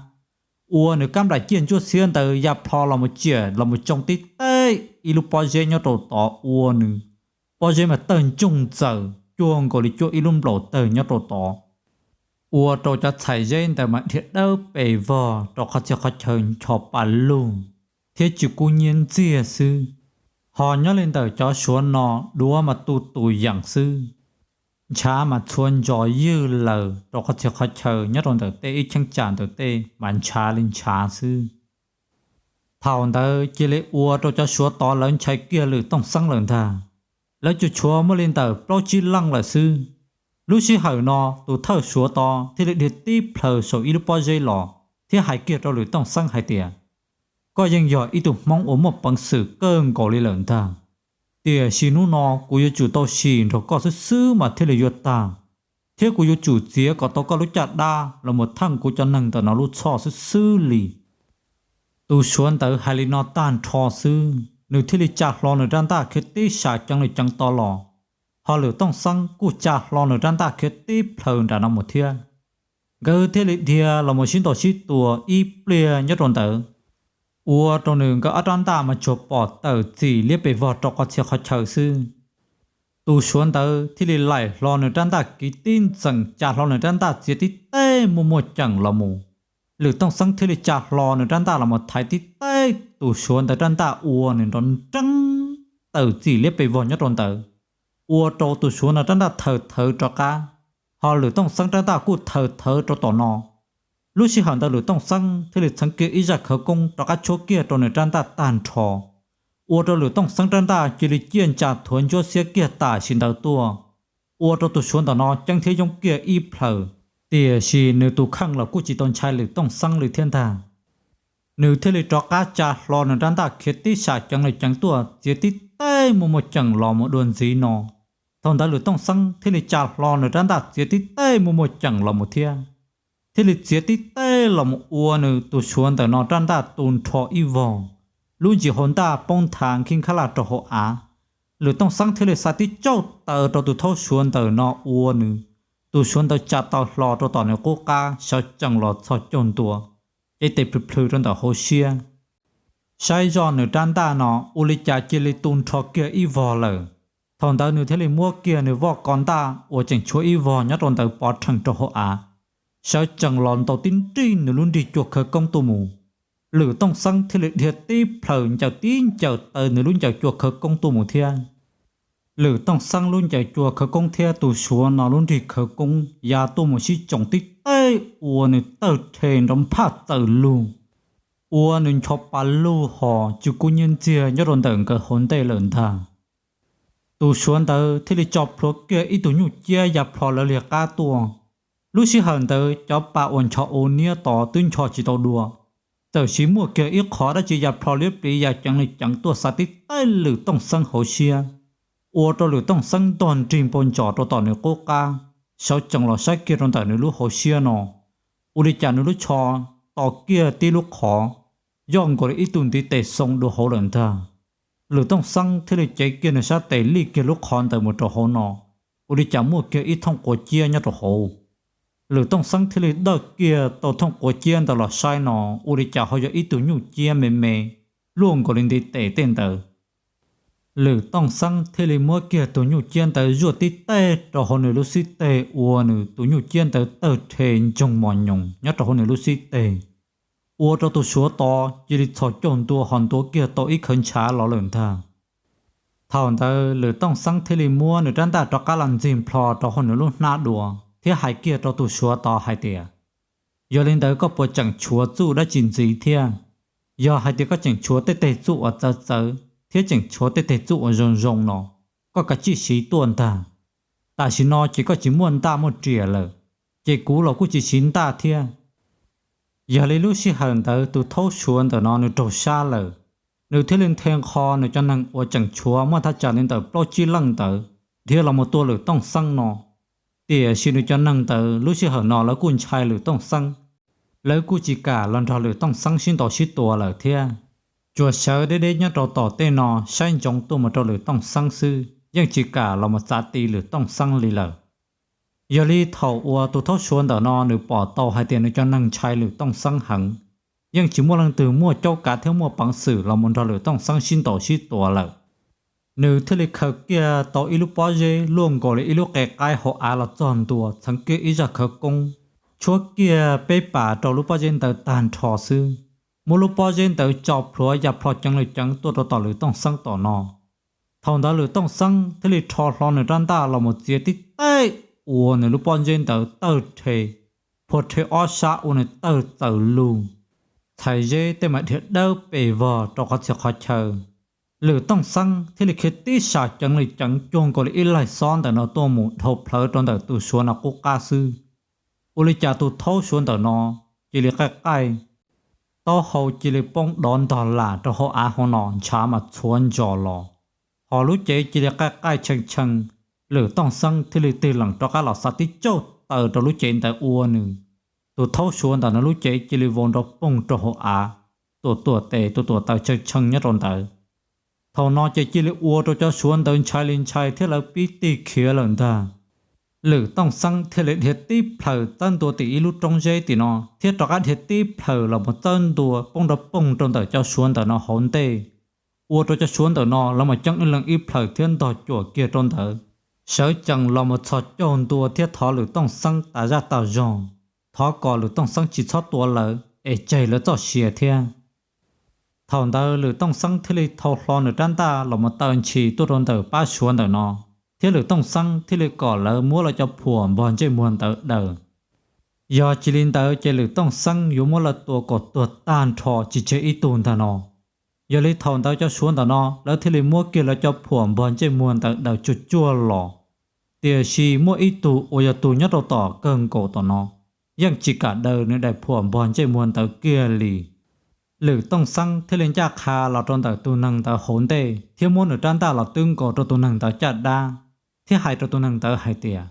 Ua nws kab nplaim ciaj ntsuab xiab ntawd ya plho los mus ciam los mus tsoo tib teb ib lub pob zeb nyob rau tod ua nws pob zeb mas tawg ntsoog txawm cuag nkaus li cuaj ib lub nplaum tawg nyob rau tod. Ua rau cov txhais zeb ntawd mas dhia dawb pes vog rau qhov txhia qhov chaw ncho pa lug thiab tsis kub nyiab ntxiag xwb. Ho nyob li ntawm cov suav no duav mas tu tus yeem xwb, ntshav mas txhua ntsos ywj lawm rau qhov txhia qhov chaw nyob rau ntawm tej ib cheeb tsam ntawm tej mas ntshav li ntshav xwb. Thaum ntawd cia li ua rau cov suav tod lawv ntshai kiag Lwm Tooj Xeeb lawm ntag. Lawv cuag tshuav muaj li ntawm plaub tsib leej lawm xwb. Lub sij hawm no tus thawj suav tod thiaj li dhia tib plhaws saum ib lub pob zeb los thiab hais kiag rau Lwm Tooj Xeeb hais tias, koj yeej yog ib tug Hmoob uas muaj peev xwm kawg nkaus li lawm ntag, tiam sis hnub no kuv yuav tsum tau sim nrog koj xwb xwb mas thiaj li yuav tag, thiab kuv yuav tsum txiav kom tau koj lub caj dab los mus theej kuv cov neeg ntawm no lub txhoj xwb xwb li. Tus suav ntawd hais li no tag nrho xwb, nws thiaj li tsa hlo nws rab ntaj khiav tib sas ceev li ceev to los. Ho Lwm Tooj Xeeb kuj tsa hlo nws rab ntaj khiav tib plhaws nram no mus thiab. Nkawd thiaj li dhia los mus sib ntaus sib tua ib pliag nyob rau ntawd, ua rau nws nkawd ob rab ntaj mas tsuas pom tawm txim liab pes vog rau qhov txhia qhov chaw xwb. Tus suav ntawd thiaj li laim hlo nws rab ntaj kiv tib ntxeem tsa hlo nws rab ntaj txiav tib teb muaj muaj ceem los mus. Lwm Tooj Xeeb thiaj li tsa hlo nws rab ntaj los mus thaiv tib teb tus suav ntawd rab ntaj ua nws nrov nreeb tawm txim liab pes vog nyob rau ntawd, ua rau tus suav no rab ntaj thawm thawv rov qab. Ho Lwm Tooj Xeeb rab ntaj kuj thawm thawv rau tom no. Lub sij hawm ntawd Lwm Tooj Xeeb thiaj li txheev kiag ib zaj khawv koob rov qab tshuab kiag rau nws rab ntaj tag nrho, ua rau Lwm Tooj Xeeb rab ntaj cia li ciaj ntsa thuav ntsuab xiab kiag tam sim ntawd tuaj, ua rau tus suav ntawm no ceeb thiab yoob kiag ib plhaws. Tiam sis nws tus kheej los kuj tsis tau ntshai Lwm Tooj Xeeb li thiab ntag. Nws thiaj li rov qab tsa hlo nws rab ntaj khiav tib sas ceev li ceev tuaj txiav tib teb muaj muaj ceem los mus dua ntxiv no. Thaum ntawd Lwm Tooj Xeeb thiaj li tsa hlo nws rab ntaj txiav tib teb muaj muaj ceem los mus thiab, thiaj li txiav tib teb los mus ua nws tus suav ntawm no rab ntaj tu nrho ib vog, lub ntsis hauv ntaj poob nthav khib nkhab laj rau hauv av. Lwm Tooj Xeeb thiaj li xa tib tsaug taw rau tus thaub Suav ntawm no ua nws, tus Suav ntawd tsa tau hlo rau tom nws qub qab sawv tsees los txhos caug ntua, cev tes plhws plhws rau ntawm hauv siab. Saib zoj nws rab ntaj no ua li cas cia li tu nrho kiag ib vog lawm. Thaum ntawd nws thiaj li muab kiag nws voj ko ntaj uas tseem tshuav ib vog nyob rau ntawd pov rhees rau hauv av, sawv tsees los ntaus tib nrig nws lub nrig cua khawv koob tuaj mus. Lwm Tooj Xeeb thiaj li dhia tib plhaws ncaws tib ncaws taw nws lub ncaws cua khawv koob tuaj mus thiab. Lwm Tooj Xeeb lub ncaws cua khawv koob thiab tus Suav no lub nrig khawv koob ya tuaj mus sib tsoom tib teg ua nws tawg rhe nrov nphaj txawm lug, ua nws ncho pa lug hos tsw kub nyiab ntxiag nyob rau ntawm nkawd hauv ntej lawm ntag. Tus Suav ntawd thiaj li tso plhuav kiag ib tug nyuj ciab ya plho lawv li qab tuaj. Lub sij hawm ntawd cov pa uas ncho u niab tod twb ncho tsis tau dua, txawm siv muaj kiag ib qho dab tsi ya plho liab pliv ya ceev li ceev tuaj xa tib teg Lwm Tooj Xeeb hauv siab, ua rau Lwm Tooj Xeeb ntog nrig npau ntsos rau tom nws qub qab, sawv tsees los saib kiag rau ntawm nws lub hauv siab no, ua li cas nws lub tsho to kiag tib lub qhov, yoj nkaus li ib tug ntiv tes xoo dua hauv lawm ntag. Lwm Tooj Xeeb thiaj li cev kiag nws sab tes lij kiag lub qhov ntawd mus rau hauv no, ua li cas muaj kiag ib thooj quav ciab nyob rau hauv. Lwm Tooj Xeeb thiaj li dawj kiag tau thooj quav ciab ntawd los saib no, ua li cas ho yog ib tug nyuj ciab me me, luaj nkaus li ntiv tes tej ntawd. Lwm Tooj Xeeb thiaj li muab kiag tus nyuj ciab ntawd zuaj tib teg rau hauv nws lub xib teg ua nws tus nyuj ciab ntawd tawg rhe ntsoog mos nyoos nyob rau hauv nws lub xib teg, ua rau tus Suav tod cia li txhos caug ntua ho ntuav kiag tau ib khawv ntshav los lawm ntag. Thaum ntawd Lwm Tooj Xeeb thiaj li muab nws rab ntaj rov qab los ntxig nplho rau hauv nws lub hnab dua thiab hais kiag rau tus Suav tod hais tias, yog li ntawd koj puas tseem tshuav txuj dab tsi ntxiv thiab? Yog hais tias koj tseem tshuav tej teg txuj uas txawv txawv thiab tseem tshuav tej teg txuj uas zoo zoo no, koj kav tsij siv tuaj ntag. Tam sim no ces koj tsis muaj ntaj muaj riam lawm, ces kuv los kuj tsis siv ntaj thiab. Yog li lub sij hawm ntawd tus thaub Suav ntawm no nws raug sab lawm, nws thiaj li nthe nqho nws cov neeg uas tseem tshuav muaj thaj tsam li ntawm plaub tsib leej ntawd dhia los mus tua Lwm Tooj Xeeb no. Tiam sis nws cov neeg ntawd lub sij hawm no lawv kuj ntshai Lwm Tooj Xeeb, lawv kuj tsis kam los nrog Lwm Tooj Xeeb sib ntaus sib tua lawm thiab, tsuas sawv deb deb nyob rau tom tej no saib ntsoov tuaj mus rau Lwm Tooj Xeeb xwb, yeej tsis kam los mus txav ti Lwm Tooj Xeeb li lawm. Yog li thaum uas tus thaub Suav ntawm no nws pom tau hais tias nws cov neeg ntshai Lwm Tooj Xeeb heev, yeej tsis muaj leej twg muaj caub kav thiab muaj peev xwm los mus nrog Lwm Tooj Xeeb sib ntaus sib tua lawm, nws thiaj li khaws kiag tau ib lub pob zeb luaj nkaus li ib lub qe qaib hauv av los txog ntua txheev kiag ib zaj khawv koob, tshuab kiag peb pas rau lub pob zeb ntawd tag nrho xwb, muab lub pob zeb ntawd tso plhuav ya plho ceev li ceev tuaj rau tom Lwm Tooj Xeeb tom no. Thaum ntawd Lwm Tooj Xeeb thiaj li rho hlo nws rab ntaj los mus txiav tib teg ua nws lub pob zeb ntawd tawg rhe, phua rhe ob sab ua nws tawg txawm lug, txhais zeb tej mas dhia dawb pes vog rau qhov txhia qhov chaw. Lwm Tooj Xeeb thiaj li khiav tib sas ceev li ceev cuag nkaus li ib laig xob ntawm no tuaj mus dhau plhawv rau ntawm tus Suav no qub qab xwb. Ua li cas tus thaub Suav ntawm no cia li qaij qaij, taub hau cia li poob dov ntog lam rau hauv av hauv no ntshav mas txhuav ntsos los, hos lub cev cia li qaij qaij tshee tshee. Lwm Tooj Xeeb thiaj li tig lees rov qab los xav tib tsauj taw rau lub cev ntawd ua nws, tus thaub Suav ntawm no lub cev cia li vau nrov poog rau hauv av, tuam tuam tes tuam tuam taw tshee tshee nyob rau ntawd. Thaum no ces cia li ua rau cov Suav ntawd ntshai li ntshai thiab lawv pib tig khiav lawm ntag. Lwm Tooj Xeeb thiaj li dhia tib plhaws txawb ntua tim ib lub roob zeb tim no thiab rov qab dhia tib plhaws los mus txawb ntua poob nrov poog rau ntawm cov Suav ntawm no hauv ntej, ua rau cov Suav ntawm no lawv mas coob ib leeg ib plhaws thiab ntog cuam kiag rau ntawd, sawv tsees los mus txhos caug ntua thiab thov Lwm Tooj Xeeb tas zaj tas zog, thov kom Lwm Tooj Xeeb tsis txhob tua lawv es tseg lawv txoj sia thiab. Thaum ntawd Lwm Tooj Xeeb thiaj li thau hlo nws rab ntaj los mus taw ntshis tuaj rau ntawm pab Suav ntawm no, thiab Lwm Tooj Xeeb thiaj li kom lawv muab lawv cov phuam npog ntsej muag ntawd daws. Yog tsis li ntawd ces Lwm Tooj Xeeb yuav muab lawv tua kom tuag tag nrho tsis tseg ib tug ntag no. Yog li thaum ntawd cov Suav ntawm no lawv thiaj li muab kiag lawv cov phuam npog ntsej muag ntawd daws tsuag tsuag los, tiam sis muaj ib tug uas yog tus nyob rau tom kawg nkaus tom no, yeej tsis kam daws nws daim phuam npog ntsej muag ntawd kiag li. Lwm Tooj Xeeb thiaj li ncaj qha los rau ntawm tus neeg ntawd hauv ntej thiab muab nws rab ntaj los twb nkaus rau tus neeg ntawd caj dab, thiab hais rau tus neeg ntawd hais tias,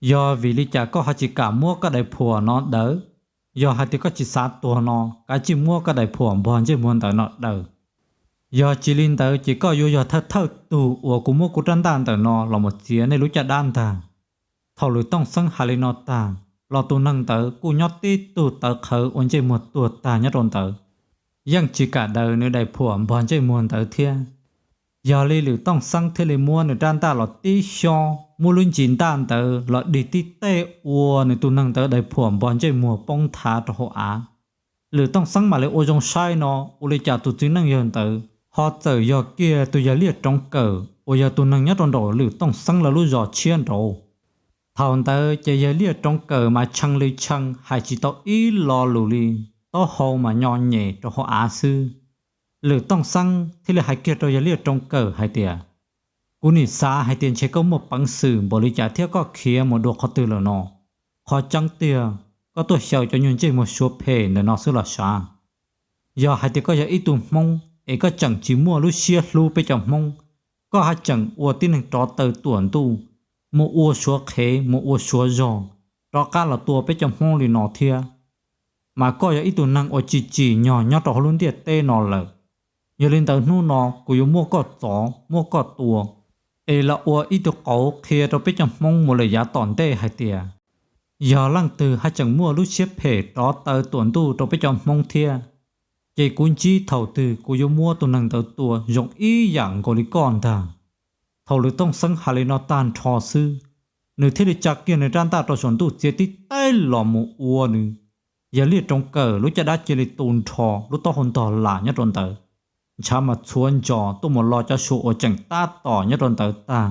yog vim li cas koj ho tsis kam muab koj daim phuam no daws? Yog hais tias koj tsis xav tuag no, kav tsij muab koj daim phuam npog ntsej muag ntawd no daws. Yog tsis li ntawd ces koj yuav yog thawj thawj tug uas kuv muab kuv rab ntaj ntawm no los mus txiav nej lub caj dab ntag. Thaum Lwm Tooj Xeeb hais li no tag, los tus neeg ntawd kuj nyob tib tug tawv qhawv ua ntsej muag tuag tag nyob rau ntawd, yeej tsis kam daws nws daim phuam npog ntsej muag ntawd thiab. Yog li Lwm Tooj Xeeb thiaj li muab nws rab ntaj los tib xyob, muab lub ntsis ntaj ntawd los dig tib teg ua nws tus neeg ntawd daim phuam npog ntsej muag poob nthav rau hauv av. Lwm Tooj Xeeb mam li ua zoo saib no, ua li cas tus txiv neej yawg ntawd ho txawm yog kiag tus yawg Liaj Roov Kawm uas yog tus neeg nyob rau nraum Lwm Tooj Xeeb lawv lub zos tshiab nraud. Thaum ntawd ces yawg Liaj Roov Kawm mas tshee li tshee hais tsis tau ib lo lus li, taub hau mas nyo nyem rau hauv av xwb. Lwm Tooj Xeeb thiaj li hais kiag rau yawg Liaj Roov Kawm hais tias, Kuv nim xav hais tias ntshe koj muaj peev xwm npaum li cas thiab koj khiav mus dua qhov twg lawm no. Qhov tseeb tiag, koj tuaj xyaw cov nyuag ntsej muag suav phem ntawm no xwb los sav. Yog hais tias koj yog ib tug Hmoob es koj tseem tsis muaj lub siab hlub peb cov Hmoob, koj haj tseem ua tib neeg rov taw tuam ntuj, mus ua suav qhev mus ua suav zog, rov qab los tua peb cov Hmoob li no thiab. Mas koj yog ib tug neeg uas tsis tsim nyog nyob rau hauv lub ntiaj teb no lawm. Yog li ntawd hnub no kuv yuav muab koj txov muab koj tua, es los ua ib tug qauv qhia rau peb cov Hmoob mus lawm yav tom ntej hais tias, yog leej twg haj tseem muaj lub siab phem rov taw tuam ntuj rau peb cov Hmoob thiab, ces kuv ntsib thaum twg kuv yuav muab tus neeg ntawd tua zoo ib yam nkaus li koj ntag. Thaum Lwm Tooj Xeeb hais li no tag nrho xwb, nws thiaj li tsa kiag nws rab ntaj rau saum ntuj txiav tib teg los mus ua nws yawg Liaj Roov Kawm lub caj dab cia li tu nrho, lub taub hau ntog lam nyob rau ntawd. Ntshav mas txhuav ntsos tuaj mus lo cov suav uas tseem tab tom nyob rau ntawd tag,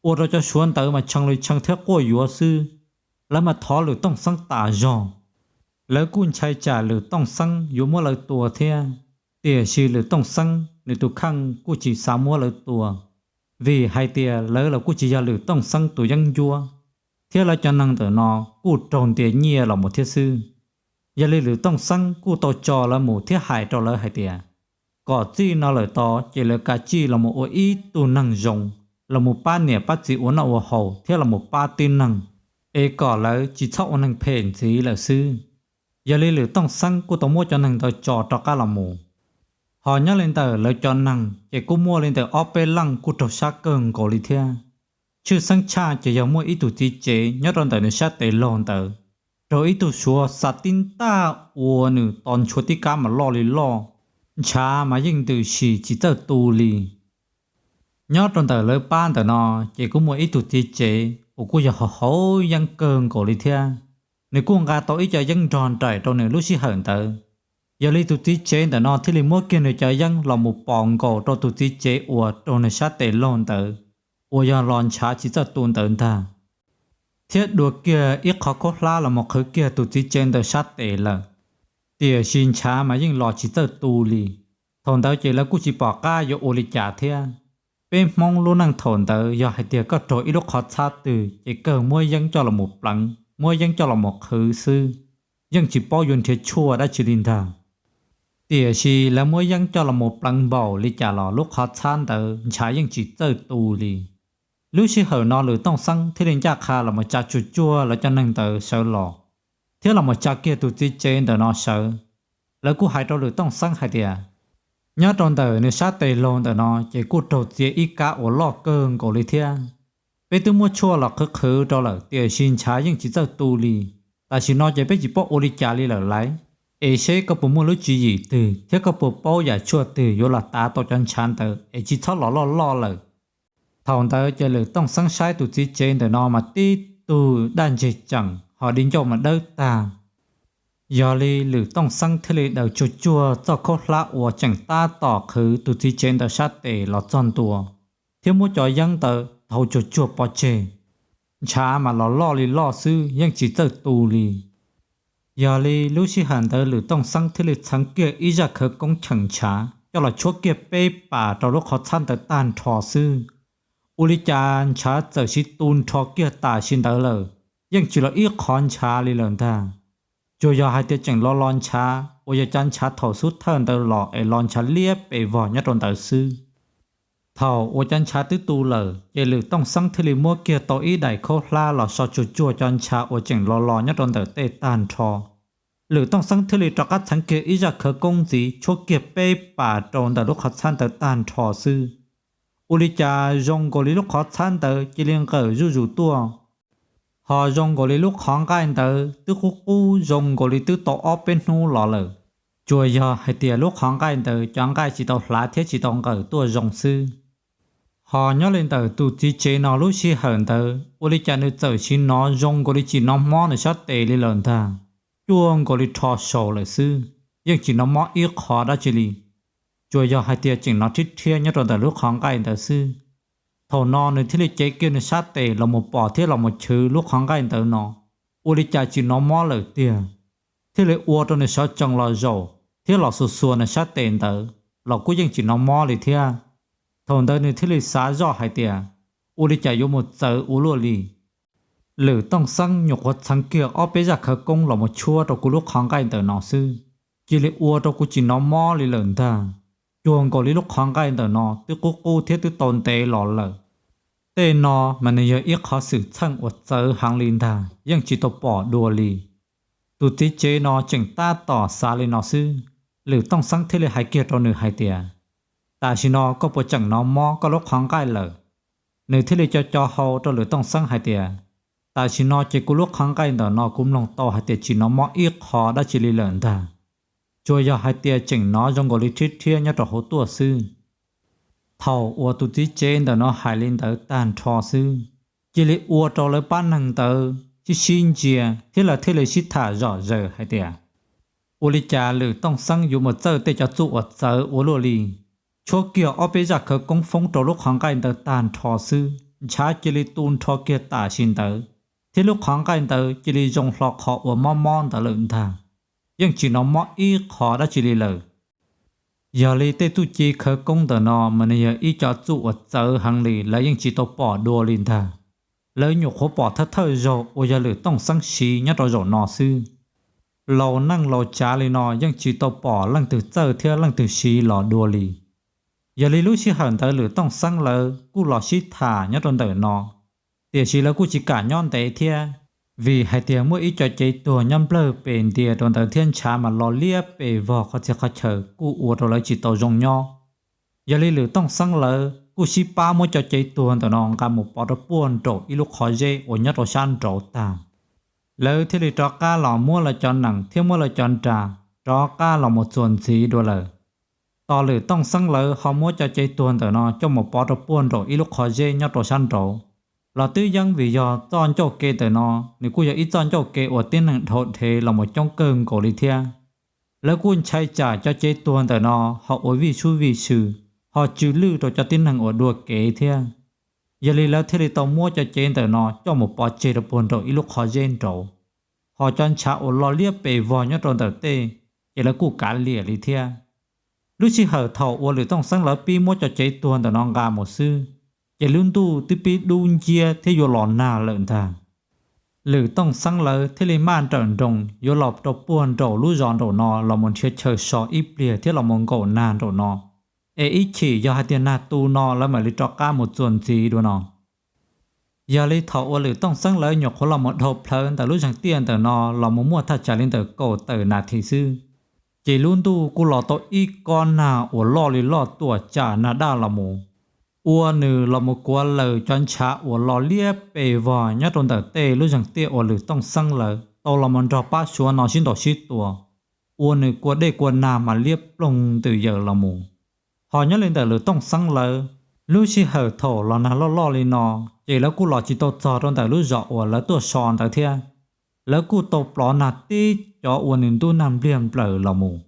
ua rau cov suav ntawd mas tshee li tshee thiab quaj yuav xwb. Lawv mas thov Lwm Tooj Xeeb tas zog. Lawv kuj ntshai tsam Lwm Tooj Xeeb yuav muab lawv tua thiab, tiam sis Lwm Tooj Xeeb nws tus kheej kuj tsis xav muab lawv tua, vim hais tias lawv los kuj tsis yog Lwm Tooj Xeeb tus yeeb ncuab, thiab lawv cov neeg ntawm no kuj raug ntiav nyiaj los mus thiab xwb. Yog li Lwm Tooj Xeeb kuj tau tso lawv mus thiab hais rau lawv hais tias, kom txij no lawm tod ces lawv kav tsij los mus ua ib tug neeg zoo, los mus pab niam pab txiv ua noj ua haus thiab los mus pab tib neeg, es kom lawv tsis txhob ua neeg phem ntxiv lawm xwb. Yog li Lwm Tooj Xeeb kuj tau muab cov neeg ntawd tso rov qab los mus. Ho nyob li ntawm lawv cov neeg ces kuj muaj li ntawm ob peb leej kuj raug sab kawg nkaus li thiab. Tshwj xeeb tshaj ces yog muaj ib tug txiv tsev nyob rau ntawm nws sab tes laug ntawd, raug ib tug suav xa tib ntaj ua nws to ntshuav tib kab mas loj li loj, ntshav mas yeej ntws sim tsis txawj tu li. Nyob rau ntawm lawv pab ntawm no ces kuj muaj ib tug txiv tsev uas kuj yog haus haus yeeb kawg nkaus li thiab. Nws kuj nqa tau ib co yeeb nrog nraim rau nws lub sij hawm ntawd. Yog li tus txiv tsev ntawm no thiaj li muab kiag nws cov yeeb los mus pos nkaus rau tus txiv tsev uas raug nws sab tes laug ntawd, uas yog los ntshav tsis txawj tu ntawd ntag, thiab dua kiag ib qho khaub hlab los mus qhwv kiag tus txiv tsev ntawd sab tes lawm. Tiam sis ntshav mas yeej los tsis txawj tu li. Thaum ntawd ces lawv kuj tsis pom qab yuav ua li cas thiab. Peb Hmoob lub neej thaum ntawd yog hais tias koj raug ib lub qhov txhab twg ces kawg muab yeeb coj los mus pleev, muab yeeb coj los mus qhwv xwb, yeej tsis paub yuav nrhiav tshuaj dab tsi li ntag. Tiam sis lawv muab yeeb coj los mus pleev npaum li cas los lub qhov txhab ntawd ntshav yeej tsis txawj tu li. Lub sij hawm no Lwm Tooj Xeeb thiaj li ncaj qha los mus tsa tsuag tsuag lawv cov neeg ntawd sawv los, thiab los mus tsa kiag tus txiv tsev ntawm no sawv. Lawv kuj hais rau Lwm Tooj Xeeb hais tias, nyob rau ntawm nws sab tes laug ntawm no ces kuj raug txiav ib kab uas loj kawg nkaus li thiab. Peb twb muab tshuaj los qhwv qhwv rau lawm tiam sis ntshav yeej tsis txawj tu li. Tam sim no ces peb tsis paub ua li cas li lawm lauj. Es seb koj puas muaj lub tswv yim twg thiab koj puas paub yam tshuaj twg yuav los tav tau cov ntshav ntawd es tsis txhob los loj loj lawm. Thaum ntawd ces Lwm Tooj Xeeb saib tus txiv tsev ntawm no mas tib tug daj ntseg tseem ho di ncauj mas dawb tag. Yog li Lwm Tooj Xeeb thiaj li daws tsuag tsuag txoj khaub hlab uas tseem tab tom qhwv tus txiv tsev ntawd sab tes los txog ntua, thiab muab cov yeeb ntawd thauv tsuag tsuag pov tseg. Ntshav mas los loj li loj xwb yeej tsis txawj tu li. Yog li lub sij hawm ntawd Lwm Tooj Xeeb thiaj li txheev kiag ib zaj khawv koob cheem ntshav coj los tshuab kiag peb pas rau lub qhov txhab ntawd tag nrho xwb. Ua li cas ntshav txawm siv tu nrho kiag tam sim ntawd lawm, yeej tsis los ib qhov ntshav li lawm ntag. Tsuas yog hais tias tseem los los ntshav uas yog cov ntshav thaum xub thawj ntawd los es los ntshav liab pes vog nyob rau ntawd xwb. Thaum uas cov ntshav twb tu lawm ces Lwm Tooj Xeeb thiaj li muab kiag tau ib daim khaub hlab los so tsuag tsuag cov ntshav uas tseem los los nyob rau ntawm tej tag nrho. Lwm Tooj Xeeb thiaj li rov qab txheev kiag ib zaj khawv koob ntxiv tshuab kiag peb pas rau ntawm lub qhov txhab ntawd tag nrho xwb. Ua li cas zoo nkaus li lub qhov txhab ntawd cia li nqawm zuj zus tuaj, ho zoo nkaus li lub qhov nqaij ntawd twb qub qub zoo nkaus li twb tau ob peb hnub los lawm. Tsuas yog hais tias lub qhov nqaij ntawd cov nqaij tsis tau hlav thiab tsis tau nqawm tuaj zoo xwb. Ho nyob li ntawm tus txiv tsev no lub sij hawm ntawd ua li cas nws txawm sim hnov zoo nkaus li tsis hnov mob nws sab tes li lawm ntag, cuag nkaus li rho saus lawm xwb, yeej tsis hnov mob ib qho dab tsi li. Tsuas yog hais tias tseem hnov rhiab rhiab nyob rau ntawm lub qhov nqaij ntawd xwb. Thaum no nws thiaj li cev kiag nws sab tes los mus pom thiab los mus chwv lub qhov nqaij ntawd no, ua li cas tsis hnov mob lawm tiag. Thiaj li ua rau nws sawv tsees los zaum thiab los xuas xuas nws sab tes ntawd los kuj yeej tsis hnov mob li thiab. Thaum ntawd nws thiaj li xav zoj hais tias, ua li cas yuav mus txawv ua luaj li. Lwm Tooj Xeeb nyuam qhuav txheev kiag ob peb zaj khawv koob los mus tshuab rau kuv lub qhov nqaij ntawm no xwb, cia li ua rau kuv tsis hnov mob li lawm ntag, cuag nkaus li lub qhov nqaij ntawm no twb qub qub thiab twb tau ntev los lawm. Tej no mas nws yog ib qhov xwm txheej uas txawv heev li ntag, yeej tsis tau pom dua li. Tus txiv tsev no tseem tab tom xav li no xwb, Lwm Tooj Xeeb thiaj li hais kiag rau nws hais tias, tam sim no koj puas tseem hnov mob koj lub qhov nqaij lawm? Nws thiaj li co co hau rau Lwm Tooj Xeeb hais tias, tam sim no ces kuv lub qhov nqaij ntawm no kuv mloog tau hais tias tsis hnov mob ib qho dab tsi li lawm ntag, tsuas yog hais tias tseem hnov zoo nkaus li rhiab rhiab nyob rau hauv tuaj xwb. Thaum uas tus txiv tsev ntawm no hais li ntawd tag nrho xwb, cia li ua rau lawv pab neeg ntawd sib sib ntsia thiab lawv thiaj li sib tham zom zaws hais tias, ua li cas Lwm Tooj Xeeb yuav mus txawj tej cov txuj uas txawv ua luaj li. Tshuab kiag ob peb zaj khawv koob foob rau lub qhov nqaij ntawd tag nrho xwb, ntshav cia li tu nrho kiag tam sim ntawd, thiab lub qhov nqaij ntawd cia li zoo hlo qhov uas mob mob ntawd lawm ntag, yeej tsis hnov mob ib qho dab tsi li lawm. Yog li tej txuj ci khawv koob ntawm no mas nws yog ib co txuj uas txawv heev li, lawv yeej tsis tau pom dua li ntag. Lawv nyuam qhuav pom thawj thawj zaug uas yog Lwm Tooj Xeeb siv nyob rau zaum no xwb. Laus neej laus tsav li no yeej tsis tau pom leej twg txawj thiab leej twg siv los dua li. Yog li lub sij hawm ntawd Lwm Tooj Xeeb lawv kuj los sib tham nyob rau ntawm no, tiam sis lawv kuj tsis kam nyob ntev thiab, vim hais tias muaj ib co cev tuag nyob nplawg pes ntiag rau ntawd thiab ntshav mas lo liab pes vog qhov txhia qhov chaw kuj ua rau lawv tsis tau zoo nyob. Yog li Lwm Tooj Xeeb lawv kuj sib pab muab cov cev tuag ntawm no nqa mus pov rau puag nraum ib lub qhov zeb uas nyob rau sab nraud tag. Lawv thiaj li rov qab los muab lawv cov nees thiab muab lawv cov nra rov qab los mus txuas ntxiv dua lawm. Tos Lwm Tooj Xeeb lawv ho muab cov cev tuag ntawm no coj mus pov rau puag nraum ib lub qhov zeb nyob rau sab nraud, los twb yeej vim yog txoj ncauj ke ntawm no nws kuj yog ib txoj ncauj ke uas tib neeg dhau dhev los mus coob kawg nkaus li thiab. Lawv kuj ntshai tsam cov cev tuag ntawm no ho ua vij sub vij sw, ho tsw lwj rau cov tib neeg uas dua kev thiab. Yog li lawv thiaj li tau muab cov cev ntawm no coj mus pov tseg rau puag nraum ib lub qhov zeb nraud. Ho cov ntshav uas lo liab pes vog nyob rau ntawm tej, ces lawv kuj kav liam li thiab. Lub sij hawm thaum uas Lwm Tooj Xeeb lawv pib muab cov cev tuag ntawm no nqa mus xwb, ces lub ntuj twb pib dub nciab thiab yuav los nag lawm ntag. Lwm Tooj Xeeb lawv thiaj li maj nrawm nroos yuav los rau puag nraum lub zos nraum no los mus nrhiav chaw so ib pliag thiab los mus nkaum nag nraum no, es ib chim yog hais tias nag tu no lawv mam li rov qab mus txuas ntxiv dua no. Yog li thaum uas Lwm Tooj Xeeb lawv nyuam qhuav los mus dhau plawv ntawm lub zeeg tiaj ntawm no los mus muaj thaj tsam li ntawm kaum tawm nas this xwb, ces lub ntuj kuj los tau ib kob nag uas loj li loj tuam tsam nag daj los mus, ua nws los mus kuav lawm cov ntshav uas lo liab pes vog nyob rau ntawm tej lub zeeg tiaj uas Lwm Tooj Xeeb lawv tau los mus nrog pab suav no sib ntaus sib tua, ua nws kua dej kua nag mas liab ploog ntws yaws los mus. Ho nyob li ntawm Lwm Tooj Xeeb lawv, lub sij hawm thaum los nag loj loj li no, ces lawv kuj los tsis tau txog rau ntawm lub zos uas lawv tuaj so ntawd thiab. Lawv kuj tau plov nag tib cov ua nws ntub nag npliag nplaws los mus.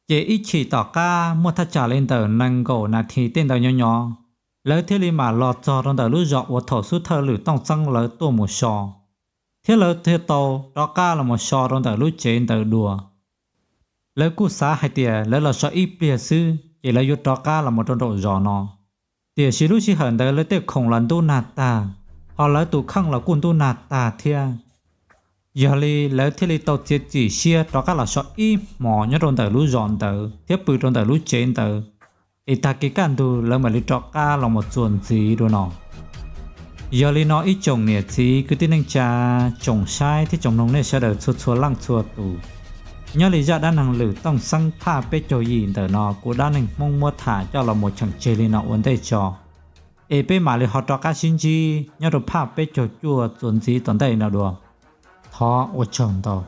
Ces ib chim tom qab muaj thaj tsam li ntawm nees nkaum nas this tej ntawd nyob nyob, lawv thiaj li mam los txog rau ntawm lub zos uas thaum xub thawj Lwm Tooj Xeeb lawv tuaj mus so, thiab lawv thiaj tau rov qab los mus so rau ntawm lub tsev ntawd dua. Lawv kuj xav hais tias lawv los so ib pliag xwb ces lawv yuav rov qab los mus rau nraum zos no. Tiam sis lub sij hawm ntawd lawv tej khoom los ntub nag tag, ho lawv tus kheej los kuj ntub nag tag thiab. Yog li lawv thiaj li tau txiav txim siab rov qab los so ib hmos nyob rau ntawm lub zos ntawd thiab pw rau ntawm lub tsev ntawd, es tag kis kaj ntug lawv mam li rov qab los mus txuas ntxiv dua no. Yog li no ib tsoom niam txiv kwv tij neej tsa, tsoom saib thiab tsoom mloog nej sawv daws txhua txhua leej txhua tus, Nyob li zaj dab neeg lwm Tooj Xeeb phaj peb caug yim ntawm no kuv Dab Neeg Hmoob muab tham coj los mus cheem tseg li no ua ntej tso, es peb mam li ho rov qab sib ntsib nyob rau phaj peb caug cuaj txuas ntxiv tom ntej no dua. Thov ua tsaug ntau.